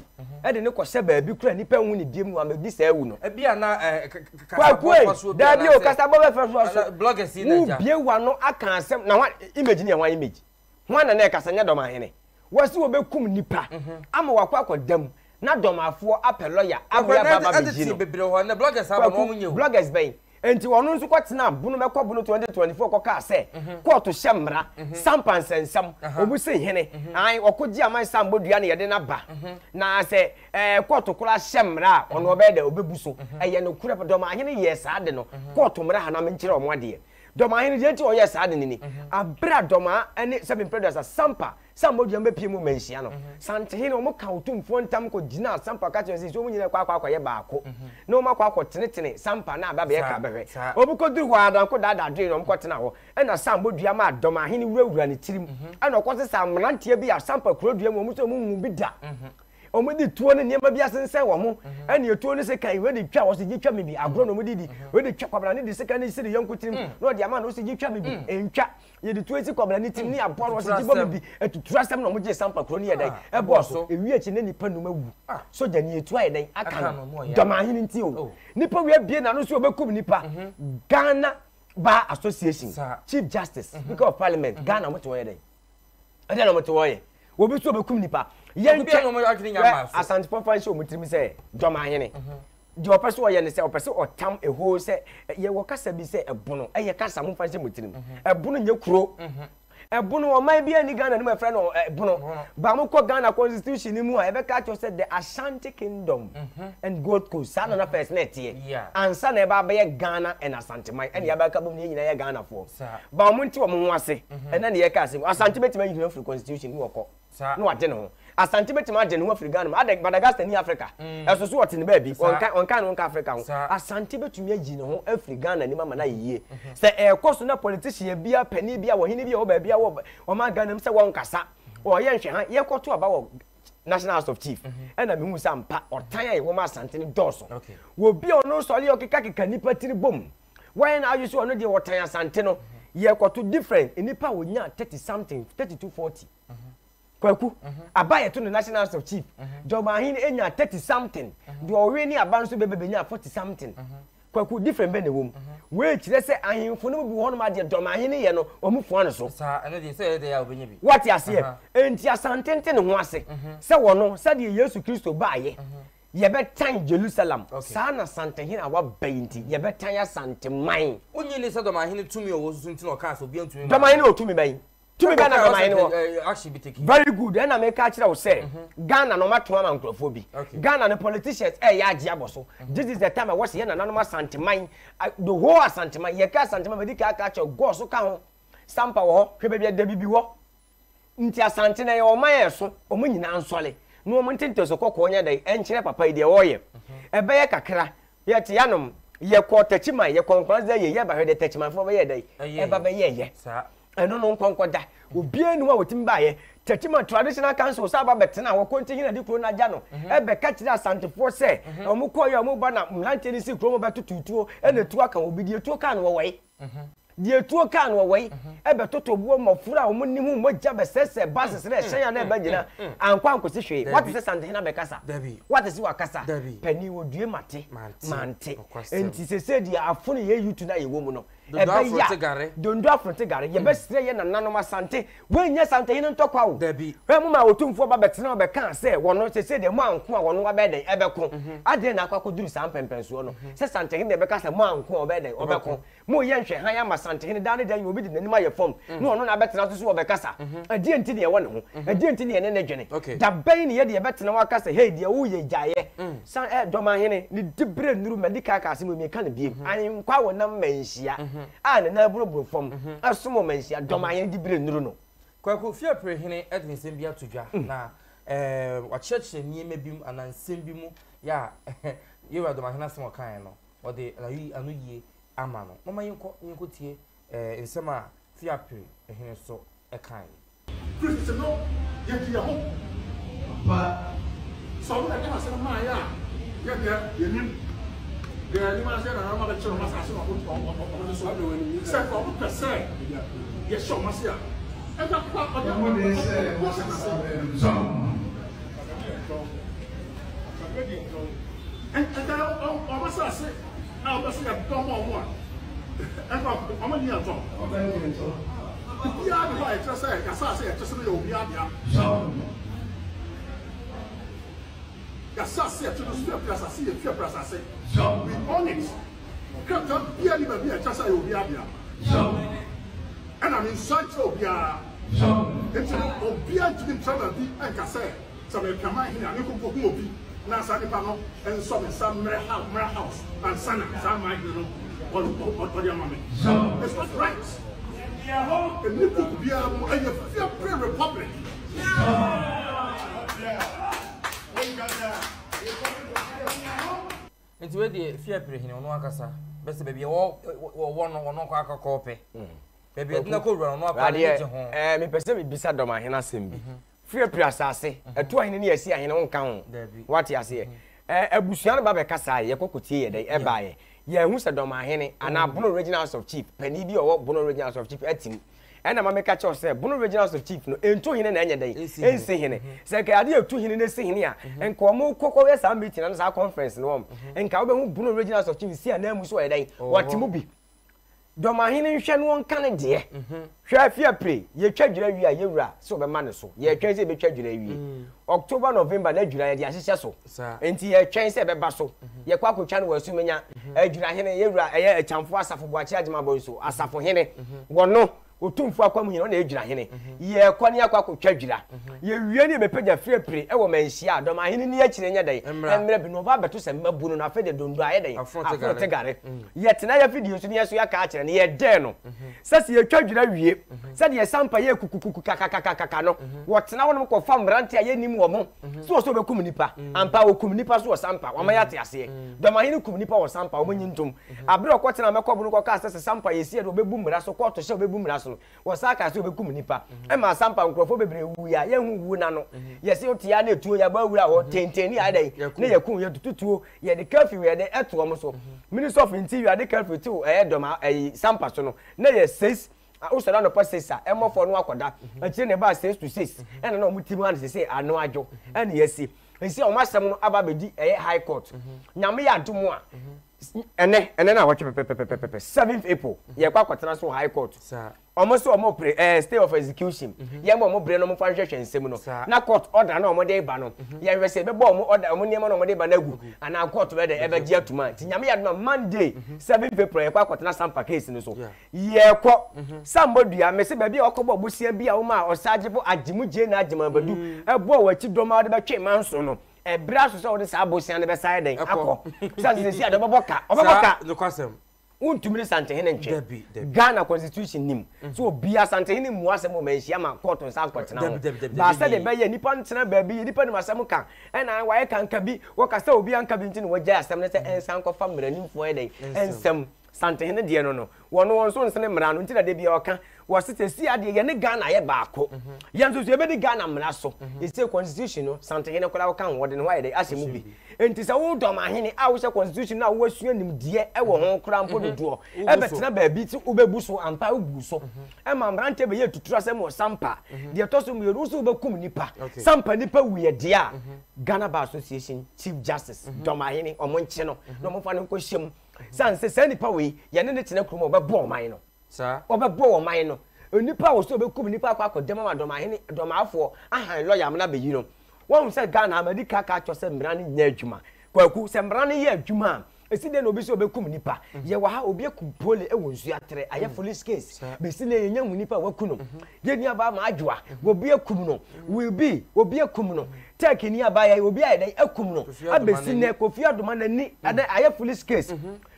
de no kɔhyɛ baabi koraa nipa nhu ne biom na wamɛdi saa awu no. Ebi a na ɛ Kwaku kasabɔ ei fa soɔ bi daabi o anaasɛ kasabɔ bɛfa soɔ so bloggers yi na agya. Wobie w'ano aka asɛm na hwan image no yɛ hwan image? Hwan na na ɛkasa nyɛ Dɔmahene? Wɔse wɔbɛkum nipa ama wakɔ akɔda mu na Dɔmafoɔ apɛ lɔya ama yɛaba aba abɛgye no. Kwaku, bloggers bɛn? Enti ɔno nso kɔtenaa Bono mɛkɔ Bono 2024 kɔkaa sɛ kɔɔto hyɛ mmara, sampa nsɛnsɛm, obu se hene, ae, ɔko gye aman sambɔ dua na yɛde no aba. Na sɛ ɛɛ kɔɔto koraa hyɛ mmara a, ɔno ɔbɛyɛ dɛ, ɔbɛbu so. Ɛyɛ nokorɛ, Dɔmahene yɛɛ saa ade no. Kɔɔto mmara ha na menkyerɛ wɔn adeɛ. Dɔmahene, deɛ nti a ɔyɛɛ saa ade no ni, Bere a Dɔmaa ne sɛbe mprɛ aduasa Sampa sɛ mmɔdua bɛpue mu manhyia no, Santehene, wɔkaa Otumfoɔ ntam kɔgyinaa Sampa ka kyerɛɛ no sɛ, Nsuo mu nyinaa rekɔ akɔ akɔyɛ baako, na wɔakɔ akɔtenetene Sampa na aba abɛyɛ krabɛhwɛ. Wɔkɔduruu hɔ ara, Danko daadaa dwee na wɔkɔtenaa hɔ. Ɛnna Sambodua maa Dɔmahene wurawuraa ne tirim, ɛnna ɔkɔsesaa mmeranteɛ bi a Sampa kurodua mu wɔn nso wɔnhuu bi da. Wɔde tuo ne nneɛma bi asensɛn wɔn ho, ɛne etuo ne sekan, wei de twa, wɔsi gye twa me bi, agorɔ na wɔde di, wei de twa, kwabena ne de sekan ne si ne yɔnko tirim, na ɔde ama no, ɔsi gye twa me bi, ntwa, yɛde tuo si kwabena ne tirim ne aboa no, ɔsi gye bɔ me bi, atuturu asɛm na wɔgye sampa kuro no yɛ dɛn, ɛbɔɔ so, ewie akyi na nipa num awu, sogya ni etuo ayɛ dɛn, aka no, dɔmahene nti o, nipa wei abie n'ano so ɔbɛkum nipa, Ghana Bar Association, Chief Justice, Speaker of Parliament, Ghana wɔte hɔ yɛ dɛn. Ɛdeɛn na wɔte hɔ yɛ? Obi nso ɔbɛkum nipa. Yɛntwɛ hwɛ Asantefoɔ fa nhyɛ wɔn tirim sɛ Dɔmahene. Deɛ ɔpɛ sɛ ɔyɛ ne sɛ ɔpɛ sɛ ɔtam ehoo sɛ yɛwɔ kasa bi sɛ ɛbono ɛyɛ kasa momfa nhyɛ mo tirim. Ɛbono nyɛ kuro. Ɛbono ɔman biara nni Ghana no mu a ɛfrɛ no ɛbono. Ba mo kɔ Ghana constitution no mu a ɛbɛka akyerɛ sɛ the Ashanti Kingdom and Gold Coast saa na na first na ɛteɛ ansa na ɛba abɛyɛ Ghana and Asanteman ɛna yɛabɛka bom na yɛn nyinaa yɛ Ghanafoɔ. Ba wɔn nte wɔn ho ase. Ɛnɛ ne yɛka asɛm. Asante bɛtumi ayi ne ho afiri constitution mu ɔkɔ na wagye ne ho. Asante bɛtumi agye ne ho afiri Ghana mu. Adɛn Madagascar ni Africa. Ɛso so ɔte ne baabi. Ɔnka ɔnka ne ho nka Africa ho. Asante bɛtumi ayi ne ho afiri Ghana anim ama no ayɛ yie. Sɛ ɛrekɔ so na politician biara, panin biara, ɔhene bi a ɔwɔ baabi a wɔ ɔman Ghana mu sɛ wɔnkasa. Ɔyɛ nhwɛha, yɛkɔto aba wɔ National House of Chief, ɛna mehu sɛ ampa ɔtan a yɛwɔ ma Asante no dɔɔso. Wɔ bi a ɔno sɔre a ɔkekakeka nnipa tiri bom, wɔyɛ n'adwene sɛ ɔno deɛ ɔtan Asante no, yɛkɔto different nnipa a wɔnya 30 something, 32, 40. Kwaku, aba a yɛto no National House of Chief, Dɔmahene nya 30 something, deɛ ɔwe ne aba nso bɛbɛ bɛnya 40 something. Kwaku, different bɛn na ɛwɔ mu? Wei kyerɛ sɛ ahemfo no mu bi wɔ hɔnom a deɛ Dɔmahene yɛ no, wɔn fua no so. Saa, ɛno deɛ sɛ ɛyɛ dɛ a wɔbɛnya bi. Woate aseɛ? Enti Asante nte ne ho ase sɛ wɔno, sɛdeɛ Yesu Kristo baeɛ, yɛbɛtan Jerusalem, saa na Asantehene a waba yi nti, yɛbɛtan Asanteman. Wonnye nni sɛ Dɔmahene tumi a ɔwɔ so nti na ɔkaa sɛ obiara ntumi mma Dɔmahene wɔ tumi bɛn? Tumi bɛn na Dɔmahene wɔ? Very good, ɛna meka akyerɛ wo sɛ Ghana no ɔmato ama nkurɔfoɔ bi. Ghana no politicians ɛyɛ agye abɔ so. This is the time a wɔsi yɛ nananom Asanteman, the whole Asanteman, yɛka Asanteman madi kan aka akyerɛ wo, Gɔɔ so ka ho, Sampa wɔ hɔ, hwɛ baabi a Dabibi wɔ. Nti Asante no ɛyɛ ɔman a ɛso, wɔn nyinaa nsɔre na wɔn nte ntɛso kɔkɔɔ nyɛ dɛn ɛnkyerɛ papa yi deɛ ɔreyɛ. Ɛbɛyɛ kakra, yɛte anom, yɛkɔɔ Takyiman, yɛkɔɔ Nkoranza yie, yɛba hwɛ deɛ Takyimanfoɔ bɛyɛɛ dɛn, ɛba bɛyɛɛyɛ. Ɛno no nkɔnkɔda, obiara nni hɔ a ɔtumi baeɛ. Takyiman Traditional Council san ba bɛtenaa hɔ, Konti hene de kuro no agya no, ɛbɛka kyerɛɛ Asantefoɔ sɛ, wɔn kɔeɛ a wɔba na mmeranteɛ no sii kurom bɛtoto tuo, ɛna tuo aka obi, deɛ tuo kaa no wɔwɔe. Deɛ tuo kaa no wɔ wei ɛbɛtoto boɔ mmɔfra a wɔn nim ho mogya bɛsɛsɛ buses ne ɛhyɛn a na ɛba nyina ankɔ ankɔsi hwee. Wate sɛ Santehene abɛkasa? Wate sɛ wakasa? Panin wɔdue mate mante. Enti sesei deɛ afono yɛ youth no a yɛwɔ mu no ɛbɛyɛ a dondo afonte gare yɛbɛsrɛ yɛ nananom Asante. Wei nyɛ Santehene ntɔkwa o. Hwɛ mo maa Otumfoɔ ba bɛtena hɔ bɛkaa sɛ wɔno sesei deɛ mo anko a wɔno abɛyɛ dɛn ɛbɛko. Adɛn na akɔ akɔduru saa mpɛnpɛnsoɔ no sɛ Santehene deɛ bɛka sɛ mo anko a ɔbɛyɛ dɛn ɔbɛko. Moreyɛ nhwɛhan ama Santehene daa ne da yi obi de n'anim ayɛ fam na ɔno na abɛtena so sɛ ɔbɛkasa. Ɛdeɛn nti na yɛwɔ ne ho? Ɛdeɛn nti na yɛne no dwene? Da bɛn na yɛde yɛbɛtena hɔ aka sɛ hei deɛ woreyɛ yi gyaeɛ? San ɛ Dɔmahene, ne diberɛ nnuru madi kan aka asɛm yi meka no bio. Ahenkwa a wɔnam manhyia a ne nan buruburu fam som wɔ manhyia, Dɔmahene diberɛ nnuru no. Kwaku Fiaprehene de nsɛm bi ato dwa na wakyerɛkyerɛ nneɛma bi mu anaa nsɛm bi mu yɛ a Yɛwura Dɔmahene asɛm a ɔkaeɛ no ɔde anoyie ama no. Momma yɛnkɔ na yɛnkɔtie nsɛm a Fiapre hene nso kaeɛ. Kristo no, yɛgye yɛn ho. Ampa. Sɛ ɔno na ɛde n'asɛm maeɛ a, yɛn deɛ yɛnnim. Deɛ yɛnim ara sɛ yɛn nananom abɛkyere wɔn asase na wɔte so. Sɛ nka wɔpɛ sɛ yɛhyɛ wɔn ase a, nka ɔde wɔn hyɛ n'ase. Nka wɔn asase a wɔpɛ sɛ yɛdɔ ma wɔn a, nka wɔn nni yɛn tɔn. Biribiara nni hɔ a ɛkyerɛ sɛ yɛn asase a yɛte so no yɛ obiara dea. Yɛn asase a yɛte no so yɛ asase yɛ fiapre asase. We own it. Krataa biara nni baabi a ɛkyerɛ sɛ ɛyɛ obiara dea. Ɛna mensua nkyerɛ obiara. Nti no, obiara ntumi ntra baabi nka sɛ Sɛ mepɛ man hene a, menkɔ nkɔhu obi na saa nipa no nsɔ me nsa mmrɛ house mmra house ansa na saa man hene no ɔde ama me. It's not right. Ɛnni book biara mu, ɛyɛ Fiapre Republic. Nti wei deɛ Fiapre hene ɔno ankasa bɛsɛ baabi a wɔwɔ no ɔno akɔ akɔkɔ pɛ. Baabi a ɛdina kɔ wura no ɔno akɔ ne gye ho. Ɛɛ mepɛ sɛ mebisa dɔm ahene asɛm bi. Firapira asase, ɛto ahene ne asi ahene wonka ho. Wate aseɛ? Ɛ abusua no ba bɛka saa yɛkɔ kɔtie yɛ dɛn ɛbaeɛ. Yɛahu sɛ dɔm ahene anaa Bono Regional House of Chief panin bi a ɔwɔ Bono Regional House of Chief atim. Ɛna ma meka kyerɛ wo sɛ Bono Regional House of Chief no ɛntu hene na ɛnyɛ dɛn ɛnsi hene. Sɛ nka adeɛ ɛtu hene na ɛsi hene a nka wɔn kɔ kɔyɛ saa meeting anaa saa conference no wɔn nka wobɛhu Bono Regional House of Chief si ananmu so ɔyɛ dɛn wɔte mu bi. Dɔmahene nhwɛ no ɔnka ne deɛ. Hwɛ afi apire, yɛtwa dwira wie a yɛwura sɛ ɔbɛma ne so. Yɛtwɛn sɛ yɛbɛtwa dwira awie. October, November na dwira yɛde ahyehyɛ so. Nti yɛtwɛn sɛ ɛbɛba so. Yɛkɔ akɔtwa no wɔ Asumenya. Adwirahene, yɛwura ɛyɛ Akyamfo Asafo Boakye Agyemabɔ nso, Asafohene, wɔno Otumfoɔ Akwamu Hene, ɔno na ɛyɛ dwirahene. Yɛkɔ ne yɛakɔ akɔtwa dwira. Yɛwie ne yɛbɛpagya firi apire wɔ Manhyia a, Dɔmahene nni akyire nyɛ dɛn? Mmra bi. Na ɔba abɛto sɛ mmabunu no, afei deɛ dondo ayɛ dɛn? Afono te gare. Yɛtena yɛn afidie so ne yɛn nso yɛaka akyerɛ no, yɛdɛɛ no sɛ sɛ yɛtwa dwira wie, sɛdeɛ sampa yɛ kukukuku kakakakaka no, wɔtena hɔnom kɔfa mmeranteɛ a yɛnnim wɔn sɛ wɔ sɛ wɔbɛkum nnipa. Ampa, wɔkum nnipa nso wɔ sampa, wɔama yɛate aseɛ. Dɔmahene kum nnipa wɔ sampa, wɔnyi ntom. Aberɛ a ɔkɔtenaa Mɛkɔbo no kɔkaa sɛ sɛ sampa yɛsi a deɛ wɔbɛbu mmara so, kɔɔto hyɛ wɔbɛbu mmara so. so no, wɔsan kaa sɛ wɔbɛkum nnipa. Ɛmaa Sampa nkurɔfoɔ bebree wuiɛ a yɛnhu wuo no ano. Yɛse wote a na etuo yɛabɔ awura hɔ tenten ne yɛayɛ dɛn ne yɛkum yɛtutu tuo yɛde curfew yɛde ɛto wɔn so. Minister of Interior de curfew too ɛyɛ dɔm ɛyi Sampa so no na yɛ 6 wosɔre anɔpa 6 a ɛmmɔfoɔ no akɔda akyire na ɛbaa 6 to 6 ɛna na wɔn ti mu ano sese ano adwo ɛna yɛasi nsi a wɔn asɛm no aba abɛdi ɛyɛ high court. Nyame yɛ adom a ɛnɛ ɛnɛ na awɔtwe pɛpɛpɛpɛpɛ 7th April yɛkɔ akɔtena so wɔ high court. Wɔn sɛ wɔn pere ɛɛ stay of execution yɛn ma wɔn bere na wɔn fa nhwehwɛ nsɛm no na court order na wɔn de ba no yɛn hwɛ sɛ ɛbɛbɔ wɔn order wɔn nneɛma na wɔn de ba no agu anaa court bɛ dɛ ɛbɛgye atum a nti nyame yɛ adoma Monday 7th April yɛkɔ akɔtena Sampa case no so yɛkɔ Sambɔ dua mese baabi a wɔkɔbɔ bosia bi a wɔn a ɔsagyefo agyemu gye na agyema badu ɛbɔ wɔn akyi dɔm a wɔde bɛtwe manso no ɛbrɛ aso sɛ wɔde saa bosia no bɛsa yɛ dɛn akɔ sɛ sɛ si ade ɔbɛbɔ ka ɔbɛbɔ ka Wontumi ne Santehene ntwe. Ghana constitution nim sɛ obi Asantehene mmu asɛm wɔ manhyia ma kɔɔto nsa nkɔtena ho. Baa sɛdeɛ ɛbɛyɛ nnipa ntena baabi, nnipa nim asɛm ka, ɛna wayɛ kanka bi, wɔka sɛ obi anka bi nti na wɔgyae asɛm no sɛ ɛnsan nkɔfa mmaranimfoɔ yɛ dɛn nsam. Santehene deɛ no no, wɔn wɔn nso nsene mmara no nti na da biara ɔka Wɔse sɛsi adeɛ yɛne Ghana yɛ baako. Yɛn nso so yɛbɛdi Ghana mmara so. Ɛsei constitution no Santehene koraa woka ho wɔde ne ho ayɛ dɛn ahyɛ mu bi. Enti sɛ wo Dɔmahene a wohyɛ constitution no a woasua nimdeɛ wɔ ho koraa mpo dodoɔ ɛbɛtena baabi sɛ wobɛbu so ampa wobu so. Ɛma mmeranteɛ bɛyɛ atuturasɛm wɔ Sampa. Deɛ ɛtɔ so mmienu wo sɛ wobɛkum nipa. Sampa nipa wuiɛ deɛ a Ghana Bar Association Chief Justice Dɔmahene wɔn nkye no na wɔmfa no nkɔhyɛ mu. Sane sɛ saa nipa wei yɛne no tena kurom a ɔbɛbɔ ɔman no. Saa. Wɔbɛbɔ ɔman no. Onipa a wɔsɛ ɔbɛkum nipa akɔ akɔdɛm ama dɔmahene dɔmaafoɔ ahan lɔya amena abɛyi no. Woahu sɛ Ghana ha madi ka aka akyerɛ sɛ mmara no nyɛ adwuma. Kwaku, sɛ mmara no yɛ adwuma a, ɛsi dɛn na obi sɛ ɔbɛkum nipa? Yɛwɔ ha, obi akum pole wɔ Nsuaterɛ, ayɛ foolish case. Bɛsi nnɛ yɛnnya nhu nipa a waku no. Yɛn nuabaa Maadwoa, obi akum no. Will be, obi akum no. Turkey ni abaayewa yi, obi ayɛ dɛn akum no. Abɛsi nnɛ, Kofi Adoma n'ani, ayɛ foolish case.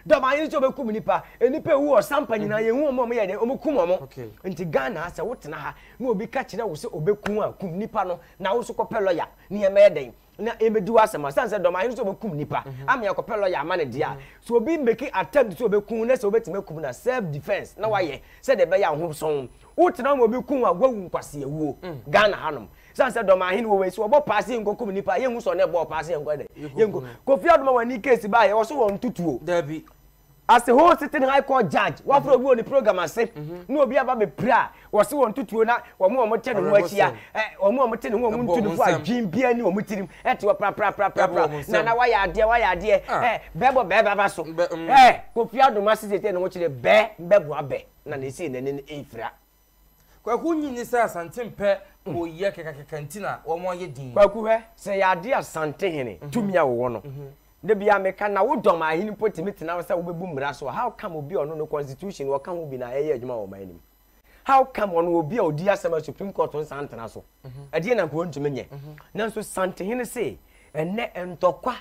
Dɔm ayere sɛ ɔbɛkum nipa. Nnipa ewu wɔ sampa nyinaa yɛn hu wɔn a wɔyɛ dɛ wɔn kum wɔn. Nti Ghana ha sɛ wotena ha na obi ka kyerɛ wo sɛ ɔbɛku a kum nipa no na wo nso kɔpɛ lɔya na yɛmmɛyɛ dɛn na yɛmmɛdi w'asɛm a sane sɛ dɔm ayere sɛ ɔbɛkum nipa ama yɛakɔpɛ lɔya ama no deɛ a sɛ obi make attempt sɛ ɔbɛku na sɛ wobɛtumi akum no a self defense na wayɛ sɛdeɛ ɛbɛyɛ a wo ho sɔn wotena ma obi ku a woawu nkwaseawuo Ghana hanom. Sane sɛ dɔm ahene wɔ wei sɛ wɔbɔ paa sɛ yɛnkɔkum nnipa a yɛnhu sɛ ɔne ɛbɔɔ paa sɛ yɛnkɔ dɛ yɛnkɔ Kofi Adoma wani case baa yɛ wɔso wɔn tutuo Dabi. As a whole sitting high court judge wafrɛ obi wɔ ne program ase na obi aba bɛpira a wɔse wɔn tutuo na wɔn a wɔte ne ho ahyia wɔn a wɔte ne ho wɔn ntu ne fo adwene biara ni wɔn tirim ɛte hɔ praprapraprapra na na wayɛ adeɛ wayɛ adeɛ ɛ bɛbɔ bɛɛ baba so ɛ Kofi Adoma sisi te ne ho kyerɛ bɛɛ bɛboa bɛ na ne sei n'ani no ɛfira. Kwaku nnye nni sɛ Asante mpɛ hooyɛ kɛkɛkɛkɛ nti na wɔn ayɛ din. Kwaku hwɛ, sɛ ɛyɛ adeɛ a Asantehene tumi a ɔwɔ no, da biara meka na wo dɔm ahene mpo tumi tena hɔ sɛ wobɛbu mmara so a, how come obi a ɔno no constitution ɔka ho bi na ɛyɛ adwuma wɔ ɔman no mu? How come ɔno obi a ɔdi asɛm a Supreme Court nsa ntena so? Ɛdeɛn na nka ɔntumi nyɛ? Nanso Santehene se ɛnnɛ ntɔkwa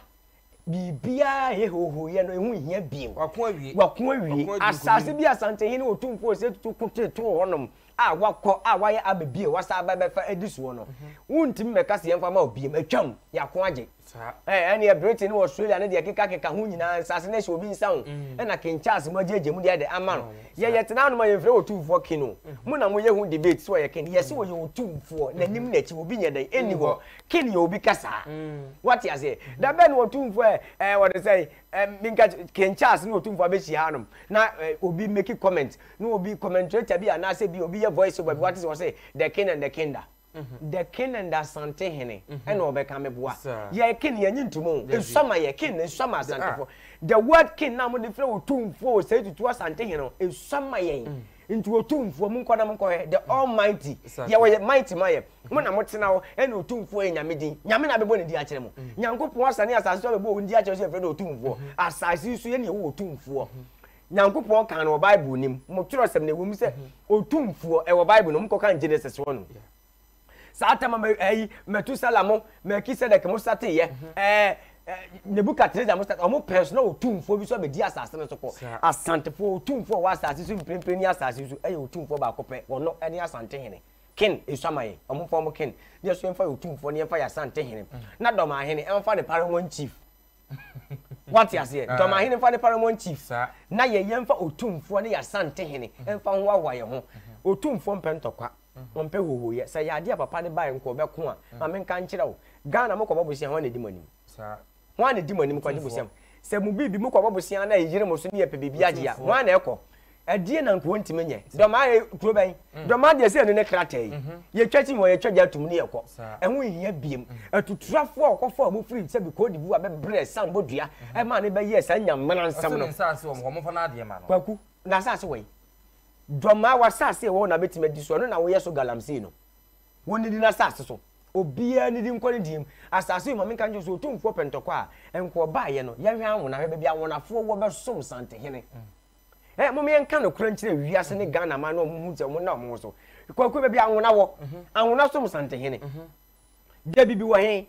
Biribiara a ɛyɛ hoohooyɛ no, ɛho nhia bio. Wako awie. Wako awie. Wako adi Asase nkonim. bi a Asantehene Otumfoɔ Osei Tutu ko tee too hɔnom a wakɔ a wayɛ abɛbue, wasan aba abɛfa adi soɔ no, wontumi mmɛka sɛ yɛmfa mma wo bio. Atwam. Yɛako agye. Saa. Ɛɛ, ɛnneɛ Britain ne Australia ne deɛ ɛkekakeka ho nyinaa, nsase no ahyɛ obi nsa o, ɛna King Charles mo agyaagyaa mu deɛ de ama no. Yɛ yɛtena hanom a yɛmfrɛ Otumfoɔ King o. Mo na moyɛ ho debate sɛ ɔyɛ King. Yɛse ɔyɛ Otumfoɔ, n'anim n'akyi obi nyɛ dɛn? Ɛnni hɔ. King yɛ obi kasaa. Wate aseɛ? Da bɛn na Otumfoɔ ɛ, ɛ, wɔde sɛ, ɛ, menka, King Charles ne Otumfoɔ abɛhyia hanom, na ɛ, obi make comment, na obi, commentator bi anaasɛ bi, obi yɛ voice over bi, wate sɛ wɔse, the king and the kinda. The king and the Asantehene, ɛna ɔbɛka meboa. Yɛ king, yɛnye ntom o. Esua ma yɛ, king, esua ma Asantefo. The word king na mode frɛ Otumfoɔ Osei Tutu Asantehene no, esua ma yɛn. Nti Otumfoɔ, monkɔ na monkɔhwɛ, the Almighty. Yɛwɔ yɛ mighty ma yɛ. Mo na motena hɔ, ɛna Otumfoɔ yɛ Nyame din. Nyame na abɛbɔ ne din akyerɛ mo. Nyankopɔn asane asase so abɛbɔ wo din akyerɛ wo sɛ yɛfrɛ no Otumfoɔ. Asase yi so yɛne yɛwɔ Otumfoɔ. Nyankopɔn kaa no wɔ Bible no mu. Mo twerɛsɛm no ɛwɔ mu sɛ Otumfoɔ ɛwɔ Bible no mu. Monkɔkan Genesis hɔ nom. Saa tam a ɛyi Metusala mo, Melkisedek mo sateeɛ, ɛɛ Nebukadnezar mo sate, wɔn pɛn so na Otumfoɔ bi so abɛdi asase no so kɔ. Asantefoɔ, Otumfoɔ a ɔwɔ asase so mprempren ne asase so ɛyɛ Otumfoɔ baako pɛ, ɔno ɛne Asantehene. Ken esua ma yɛn, wɔn mfa wɔn ken, ne yɛn nso yɛmfa yɛn Otumfoɔ ne yɛmfa yɛn Asantehene, na Dɔmahene ɛmfa ne Paramount Chief. Wate aseɛ? Dɔmahene mfa ne Paramount Chief, na yɛn yɛmfa Otumfoɔ ne yɛn Asantehene mfa nhoahoa yɛn ho. Otumfoɔ mpɛ ntɔkwa, ɔmpɛ hohoyɛ. Sɛ ɛyɛ adeɛ a papa no baeɛ nka ɔbɛko a, ma menka nkyerɛ wo, Ghana mokɔbɔ bosea hwan na ɛdi mo anim? Hwan na ɛdi mo anim kɔgye bosea mu? Sɛ mo biribi mokɔbɔ bosea na ɛyere mo so ne yɛpɛ biribi agye a, hwan na ɛkɔ? Ɛdeɛn na nka wɔntumi nyɛ? Dɔmaa yɛ kuro bɛn? Dɔmaa deɛ sɛ ɛno ne krataa yi. Yɛtwa kyi wɔ yɛtwa gya tum ne yɛkɔ. Ɛho nhia biem. Atuturafoɔ a wɔkɔfa wɔn firi sɛbi Cote d'Ivoire bɛbrɛ Sambodua ɛmaa ne bɛyɛɛ saa nyamena nsɛm no. Kwaku, n'asase wɔ he? Dɔmaa w'asase a ɛwɔ hɔ na bɛtumi adi so, ɛno na woyɛ so galamsey no. Wɔnnidi n'asase so. Obiara nnidi nkɔ ne deɛ mu. Asase yi, ma menka nkyerɛ wo sɛ Otumfoɔ pɛ ntɔkwa a, nka ɔbaeɛ no, yɛnhwɛ anwona, hwɛ baabi a anwonafoɔ wɔ bɛsom Santehene. Ɛ, mom yɛnka nokorɛ nkyerɛ wiase ne Ghana man na wɔn hu sɛ wɔn nna wɔn ho so. Kwaku, baabi a anwona wɔ, anwona som Santehene. Deɛ bibi wɔ he?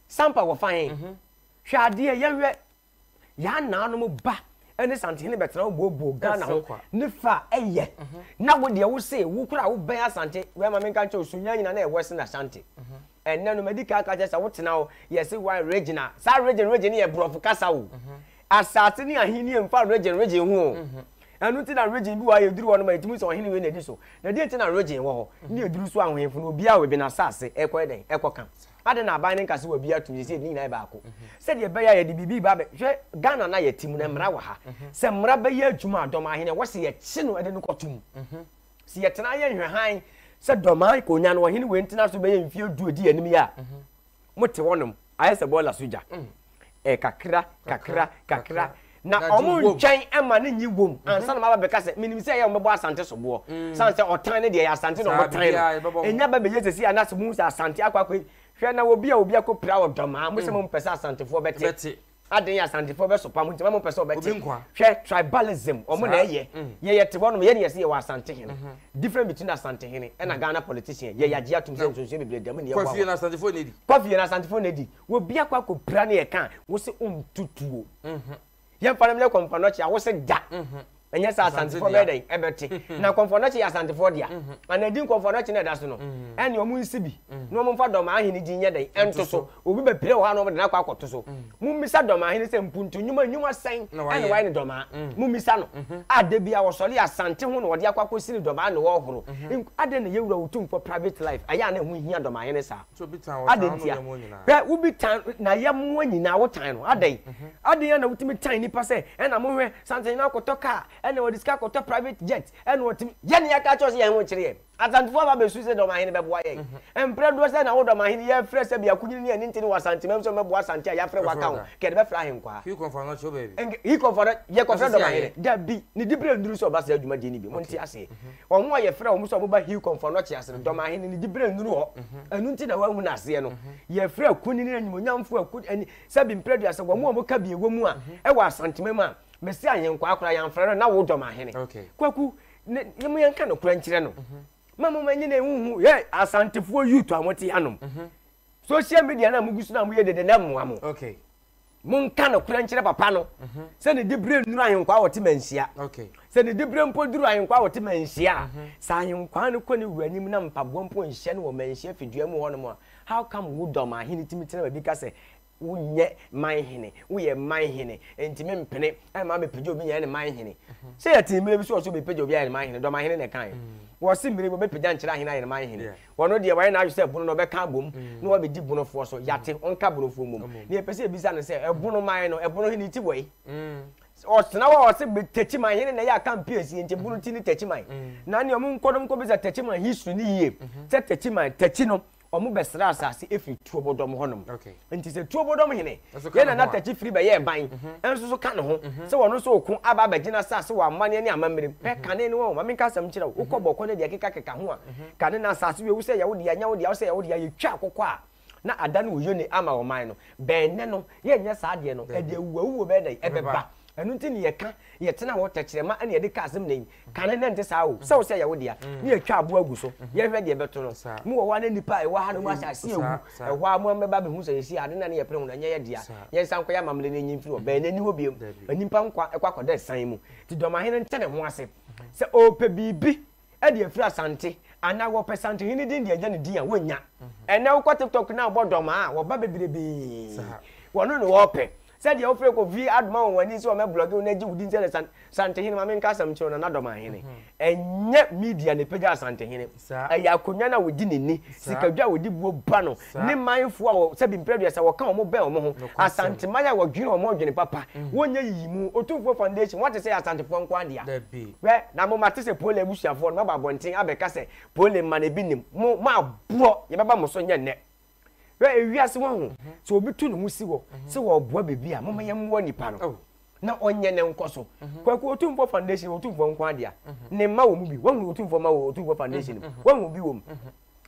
Sampa wɔ fa he? Hwɛ adeɛ, yɛnhwɛ Yaa naanom ba ne Santehene bɛtena wo booboo Ghana ho ne fa a ɛyɛ na wo deɛ wo se wo kora wo bɛn Asante wɛ ma menka nkyɛ wo Sunya nyina na ɛwɔ sen Ashanti ɛnɛ no madi kan aka kyɛ sɛ wo tena hɔ yɛse one region a saa region region yɛ borɔfo kasa o asase ne ahenni mfa region region ho o ɛno nti na region bi wɔ ha yɛduru hɔ no ma yɛtumi sɛ ɔhene wei na ɛdi so na deɛ nti na region wɔ hɔ ne yɛduru so ahohemfo no obiara wɔ bi n'asase ɛkɔyɛ dɛn ɛkɔka Adɛn na aban no nka sɛ wɔabue atom seesei ne nyinaa yɛ baako? Sɛdeɛ ɛbɛyɛ a yɛde biribi reba abɛ hwɛ Ghana na yɛte mu no mmara wɔ ha. Sɛ mmara bɛyɛ adwuma a Dɔmahene ɛwɔ sɛ yɛkye no de no kɔto mu. Sɛ yɛtena yɛ nhwɛhan sɛ Dɔmaa kɔnya no ɔhene wei ntena so bɛyɛ mfeɛ du adi anim yi a mote hɔnom ayɛ sɛ bɔɔla so gya. Ɛ kakra kakra kakra na ɔmo ntwɛn ma ne nyi wom mhm. ansa na maba bɛka sɛ menim sɛ ɛyɛ ɔmo bɛbɔ asante soboɔ mm. san sɛ ɔtan ne deɛ ɛyɛ asante na ɔmo tan no enya ba bɛyɛ sɛsi anaasɛ mo sɛ asante akɔ akɔ hwɛ na obi a obi akɔ pira wɔ dɔmaa mo sɛ mo mpɛ sɛ asantefoɔ bɛte aden yɛ asantefoɔ bɛsopa mo nti mo mpɛ sɛ ɔbɛte hwɛ tribalism ɔmo na ɛyɛ mm. yɛyɛ te hɔ nom yɛ ne yɛsɛ yɛwɔ asante hene mhm. different between asante hene ɛna mm. Ghana politician yɛ yɛagye atum sɛ nsonsoɛ bebree dɛm ne yɛbɔ awa kɔfie na asantefoɔ na edi Obi akɔ akɔpira ne yɛka a, wo se wonto tuo. Yɛmfa no mmrɛ Kɔmfoanɔkye a, wo se da. Ɛnyɛ sɛ Asantefoɔ bɛyɛ dɛn? Ɛbɛte. Na Kɔmfoanɔkye yɛ Asantefoɔ dea. Anaa din Kɔmfoanɔkye no a ɛda so no, ɛnneɛ wɔn nsi bi na wɔn mfa Dɔmaahene din nyɛ dɛn? Ɛnto so. Obi bɛpira wɔ hɔ a na wɔde no akɔ akɔto so. Mommisa Dɔmaahene sɛ mpuntu nnwuma nnwuma sɛn na wayɛ no Dɔmaa? Mommisa no. A da biara wɔsɔre Asante ho na wɔde akɔ akɔsi no Dɔmaa na wɔrehoro. Adɛn na yɛwura Otumfoɔ private life ɛyɛ a na ɛho hia Dɔmaahene saa? Adɛn ntia? Hwɛ, wobi tan n'ayɛmmoa nyinaa, wotan no. Adɛn? Adɛn a na wotumi tan nnipa sɛ, ɛna mohwɛ, Santehene akɔtɔ kaa, ɛna ɔde sika akɔtɔ private jet, ɛna ɔtumi. Yɛn na yɛaka akyerɛ wo sɛ yɛn ho nkyere yɛn. Asantefoɔ aba abɛsu sɛ Dɔmahene bɛboa yɛn. Mprɛ dodoɔ sɛn na wo Dɔmahene yɛfrɛ sɛ biakoyini ne anintini wɔ Asantemam sɛ ɔmmɛboa Asante a yɛafrɛ wo aka ho, nka yɛde bɛfrɛ ahenkwaa. Nka, he kɔmfɔ no, yɛkɔfrɛ Dɔmahene. Dabi, ne diberɛ nnuru sɛ ɔba saa dwumadie no bi. Monte aseɛ. Wɔn a yɛfrɛ wɔn sɛ wɔba Hill Kɔmfɔnɔkye ase no, Dɔmahene no diberɛ nnuru hɔ. Ɛno nti na wɔahu no aseɛ no. Yɛfrɛ akunini animuonyamfoɔ aku ani sɛbi mprɛdua sɛ wɔn a wɔka bi ɛwɔ mu a ɛwɔ Asantema mu a, mese ahenkwaa koraa yɛamfrɛ no na wo Dɔmahene. Kwaku, ne ne mo yɛnka nokorɛ nkyerɛ no. Ma mo manyini nhu hɛ Asantefoɔ youth a mote hanom. Social media no a mogu so no a moyɛ dede no ɛmmoa mo. Monka nokorɛ nkyerɛ papa no sɛ ne diberɛ nnuru ahenkwaa a ɔte manhyia. Sɛ ne diberɛ mpo duru ahenkwaa a ɔte manhyia a, mhm. sɛ ahenkwaa no kɔ ne wura anim na mpaboa mpo nhyɛ no wɔ manhyia fidua mu hɔnom a, how come wo dɔm ahene tumi tena baabi ka sɛ wonyɛ man hene, woyɛ man hene, enti mempene ɛma mepagya obi nyɛ ne man hene. Mhm. Sɛ yɛte mmerɛ bi so wɔ so bɛpagya obi ayɛ ne man hene, dɔm ahene na ɛkae. Mm. Wɔse mmerɛ bi wɔbɛpagya nkyerɛ ahene ayɛ ne man hene. Ɔno deɛ wayɛ n'adwene sɛ ɛbono no ɔbɛka abom na wabɛdi bonofoɔ so. Yate, ɔnka bonofoɔ mmom. Na yɛpɛ sɛ yɛbisa no sɛ, ɛbono man no, ɛbono hene ti wɔ he? Ɔtena hɔ a ɔse Takyiman hene na ɛyɛ aka mpiesie nti bono ti ne Takyiman. Na nea ɔmo nkɔ no nkɔbisa Takyiman history no yie sɛ Takyiman, Takyi no, ɔmo bɛsra asase ɛfiri Tuobodɔm hɔnom. Nti sɛ Tuobodɔm hene, yɛn Nana Takyi firi bɛyɛɛ ban nso so ka ne ho sɛ ɔno nso reko aba abɛgye n'asase wɔ amanneɛ ne amammerɛ mu. Hwɛ, kane no ɔ, ma menka asɛm nkyerɛ wo, wokɔ bɔkɔ ne deɛ ɛkekakeka ho a, kane no asase wei wo sɛ ɛyɛ wo dea, ɛnyɛ wo dea, wo sɛ ɛyɛ wo dea, yɛtwa akokɔ a na adane oyone ama ɔman no. Bɛn nnɛ no, yɛnyɛ saa adeɛ no, ɛde awuwawuo bɛyɛ dɛn? Ɛbɛba. Ɛno nti ne yɛka, yɛtena hɔ tɛkyerɛma na yɛde ka asɛm nnɛ yi. Kane na ɛnte saa o. Sɛ wo sɛ ɛyɛ wo dea, ne yɛatwa aboɔ agu so, yɛnhwɛ deɛ ɛbɛto no. Mo wɔ hɔ a na nnipa a ɛwɔ ha no mu ahyɛ aseɛ awu. Ɛhɔ ara mo bɛba abɛhu sɛ seesei ade no a na yɛpere ho no, ɛnyɛ yɛn dea. Yɛnsan nkɔyɛ amammerɛ na ɛnyi mfiri hɔ. Bɛn na ɛnni hɔ bio. Nnipa nkwa kɔ akɔda asiane mu. Nti Dɔmahene nte ne ho ase sɛ ɔrepɛ biribi de afiri Asante anaa wɔpɛ Santehene din de agya ne din a, wɔnnya. Ɛnnɛ wokɔ TikTok na wobɔ Dɔmaa a, wɔba bebrebee. Wɔno na wɔpɛ. Sɛdeɛ wofrɛ Kofi Adoma wɔ wɔn ani sɛ wɔmɛ blɔge wo na agye wo din sɛ ne Santehene ma menka asɛm nkyerɛ wo Nana Dɔmahene. Ɛnyɛ media na ɛpagya Asantehene. Ɛyɛ akonnwa no a wɔdi ne ni, sikadwa a wɔde buo ba no, ne manfoɔ a wɔ sɛbi mprɛ aduasa wɔka wɔn bɛn wɔn ho, Asanteman a wɔdwene wɔn ho dwene papa, wɔnyɛ yiyimu. Otumfoɔ Foundation, woate sɛ ɛyɛ Asantefoɔ nko ara dea? Hwɛ, na mo mate sɛ Pole abusuafoɔ no moaba abɔnten abɛka sɛ Pole mma no ebi nnim. Mo, moaborɔ, yɛbɛba mo so nyɛ nnɛ. Hwɛ, ewiase wahu, sɛ obi tu ne ho si hɔ sɛ ɔreboa biribi a, momma yɛmmoa nipa no na ɔnyɛ ne nkɔ so. Kwaku Otumfoɔ Foundation, Otumfoɔ nko ara dea. Ne mma wɔ mu bi. Wahu Otumfoɔ mma wɔ Otumfoɔ Foundation mu. Wahu bi wɔ mu.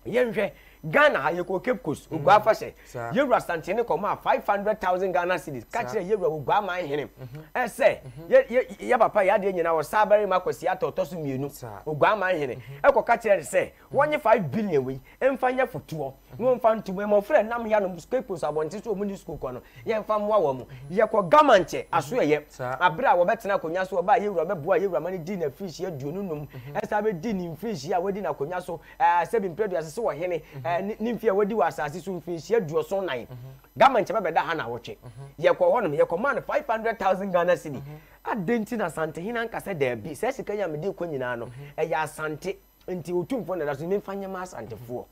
Yɛnhwɛ, Ghana ha, yɛkɔɔ Cape Coast, Oguaa Afahyɛ. Yɛwura Santene kɔmaa 500,000 Ghana cedis ka kyerɛɛ yɛwura Oguaa man hene sɛ, yɛ, yɛ, yɛ papa, yɛ adeɛ nyinaa, Ɔsaabarima Kwasi Arthur ɔtɔ so mmienu, Oguaa man hene, ɛkɔka kyerɛɛ no sɛ, Wɔnye 5 billion wei mfa nyɛ fotoɔ na wɔmfa nto mu. Mmɔfra a ɛnam hanom Cape Coast abɔnten so a wɔnni sukuu kɔ no, yɛmfa mmoa wɔn. Yɛkɔ Gamankyɛ asoɛeɛ, aberɛ a wɔbɛtena akonnwa so, ɔbaa yɛwura bɛboaa yɛwura ma no dii n'afirinhyia 25, ɛsan bɛdii ne mfirinhyia a wadi n'akonnwa so, ɛɛ, sɛbi mprɛ aduasa sɛ ɔhene, ɛɛ, ne, ne mfeɛ a wadi wɔ asase so mfirinhyia 74. Gamankyɛ bɛbɛda ha naawɔtwe. Yɛkɔɔ hɔnom, yɛkɔmaa no 500,000 Ghana cedi. Adɛn nti na Asantehene anka sɛ daabi, saa sika yi a mede rekɔ nyinaa no, ɛyɛ Asante. Nti Otumfoɔ na ɛda so memfa nyɛ ma Asantefoɔ.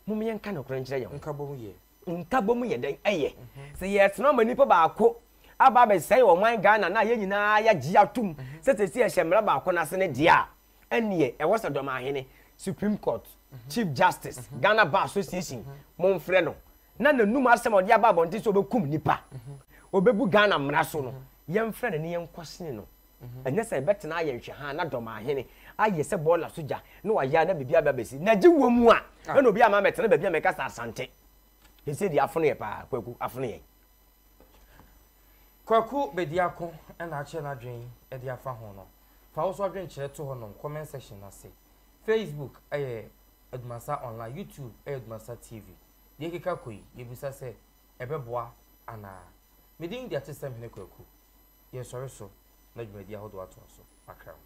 Mom yɛnka nokorɛ nkyerɛ yɛn ho. Nkabom yɛ. Nkabom yɛ dɛn? Ɛyɛ. Sɛ yɛresoma ama nipa baako aba abɛsɛe ɔman Ghana no a yɛn nyinaa yɛagye atom sɛ seesei yɛhyɛ mmara baako no ase no deɛ a, ɛnneɛ ɛwɔ sɛ Dɔmahene, Supreme Court, Chief Justice, Ghana Bar Association, momfrɛ no na n'anum asɛm a ɔde aba abɔnten sɛ ɔbɛkum nipa, ɔbɛbu Ghana mmara so no, yɛmfrɛ no na yɛnkɔsene no. Ɛnyɛ sɛ yɛbɛtena ayɛ nhwɛhaa na Dɔmahene ayɛ sɛ bɔɔla so gya na wayɛ a na biribi aba abɛsi. Na gye wɔ mu a, ɛna obi ama mɛtena baabi a mɛka sɛ Asante. Seesei deɛ afono yɛ paa, Kwaku, afono yɛn. Kwaku Bediako na akyerɛ n'adwene de afa ho no. Fa wo nso adwenkyerɛ to hɔnom, comment section no ase. Facebook yɛ Adumasa Online, YouTube yɛ Adumasa TV. Deɛ ɛkeka kɔ yi, yɛbisa sɛ ɛbɛboa anaa? Me din de Atesɛm Hene Kwaku. Yɛsɔre so na dwumadi ahodoɔ atoa so. Makra mo.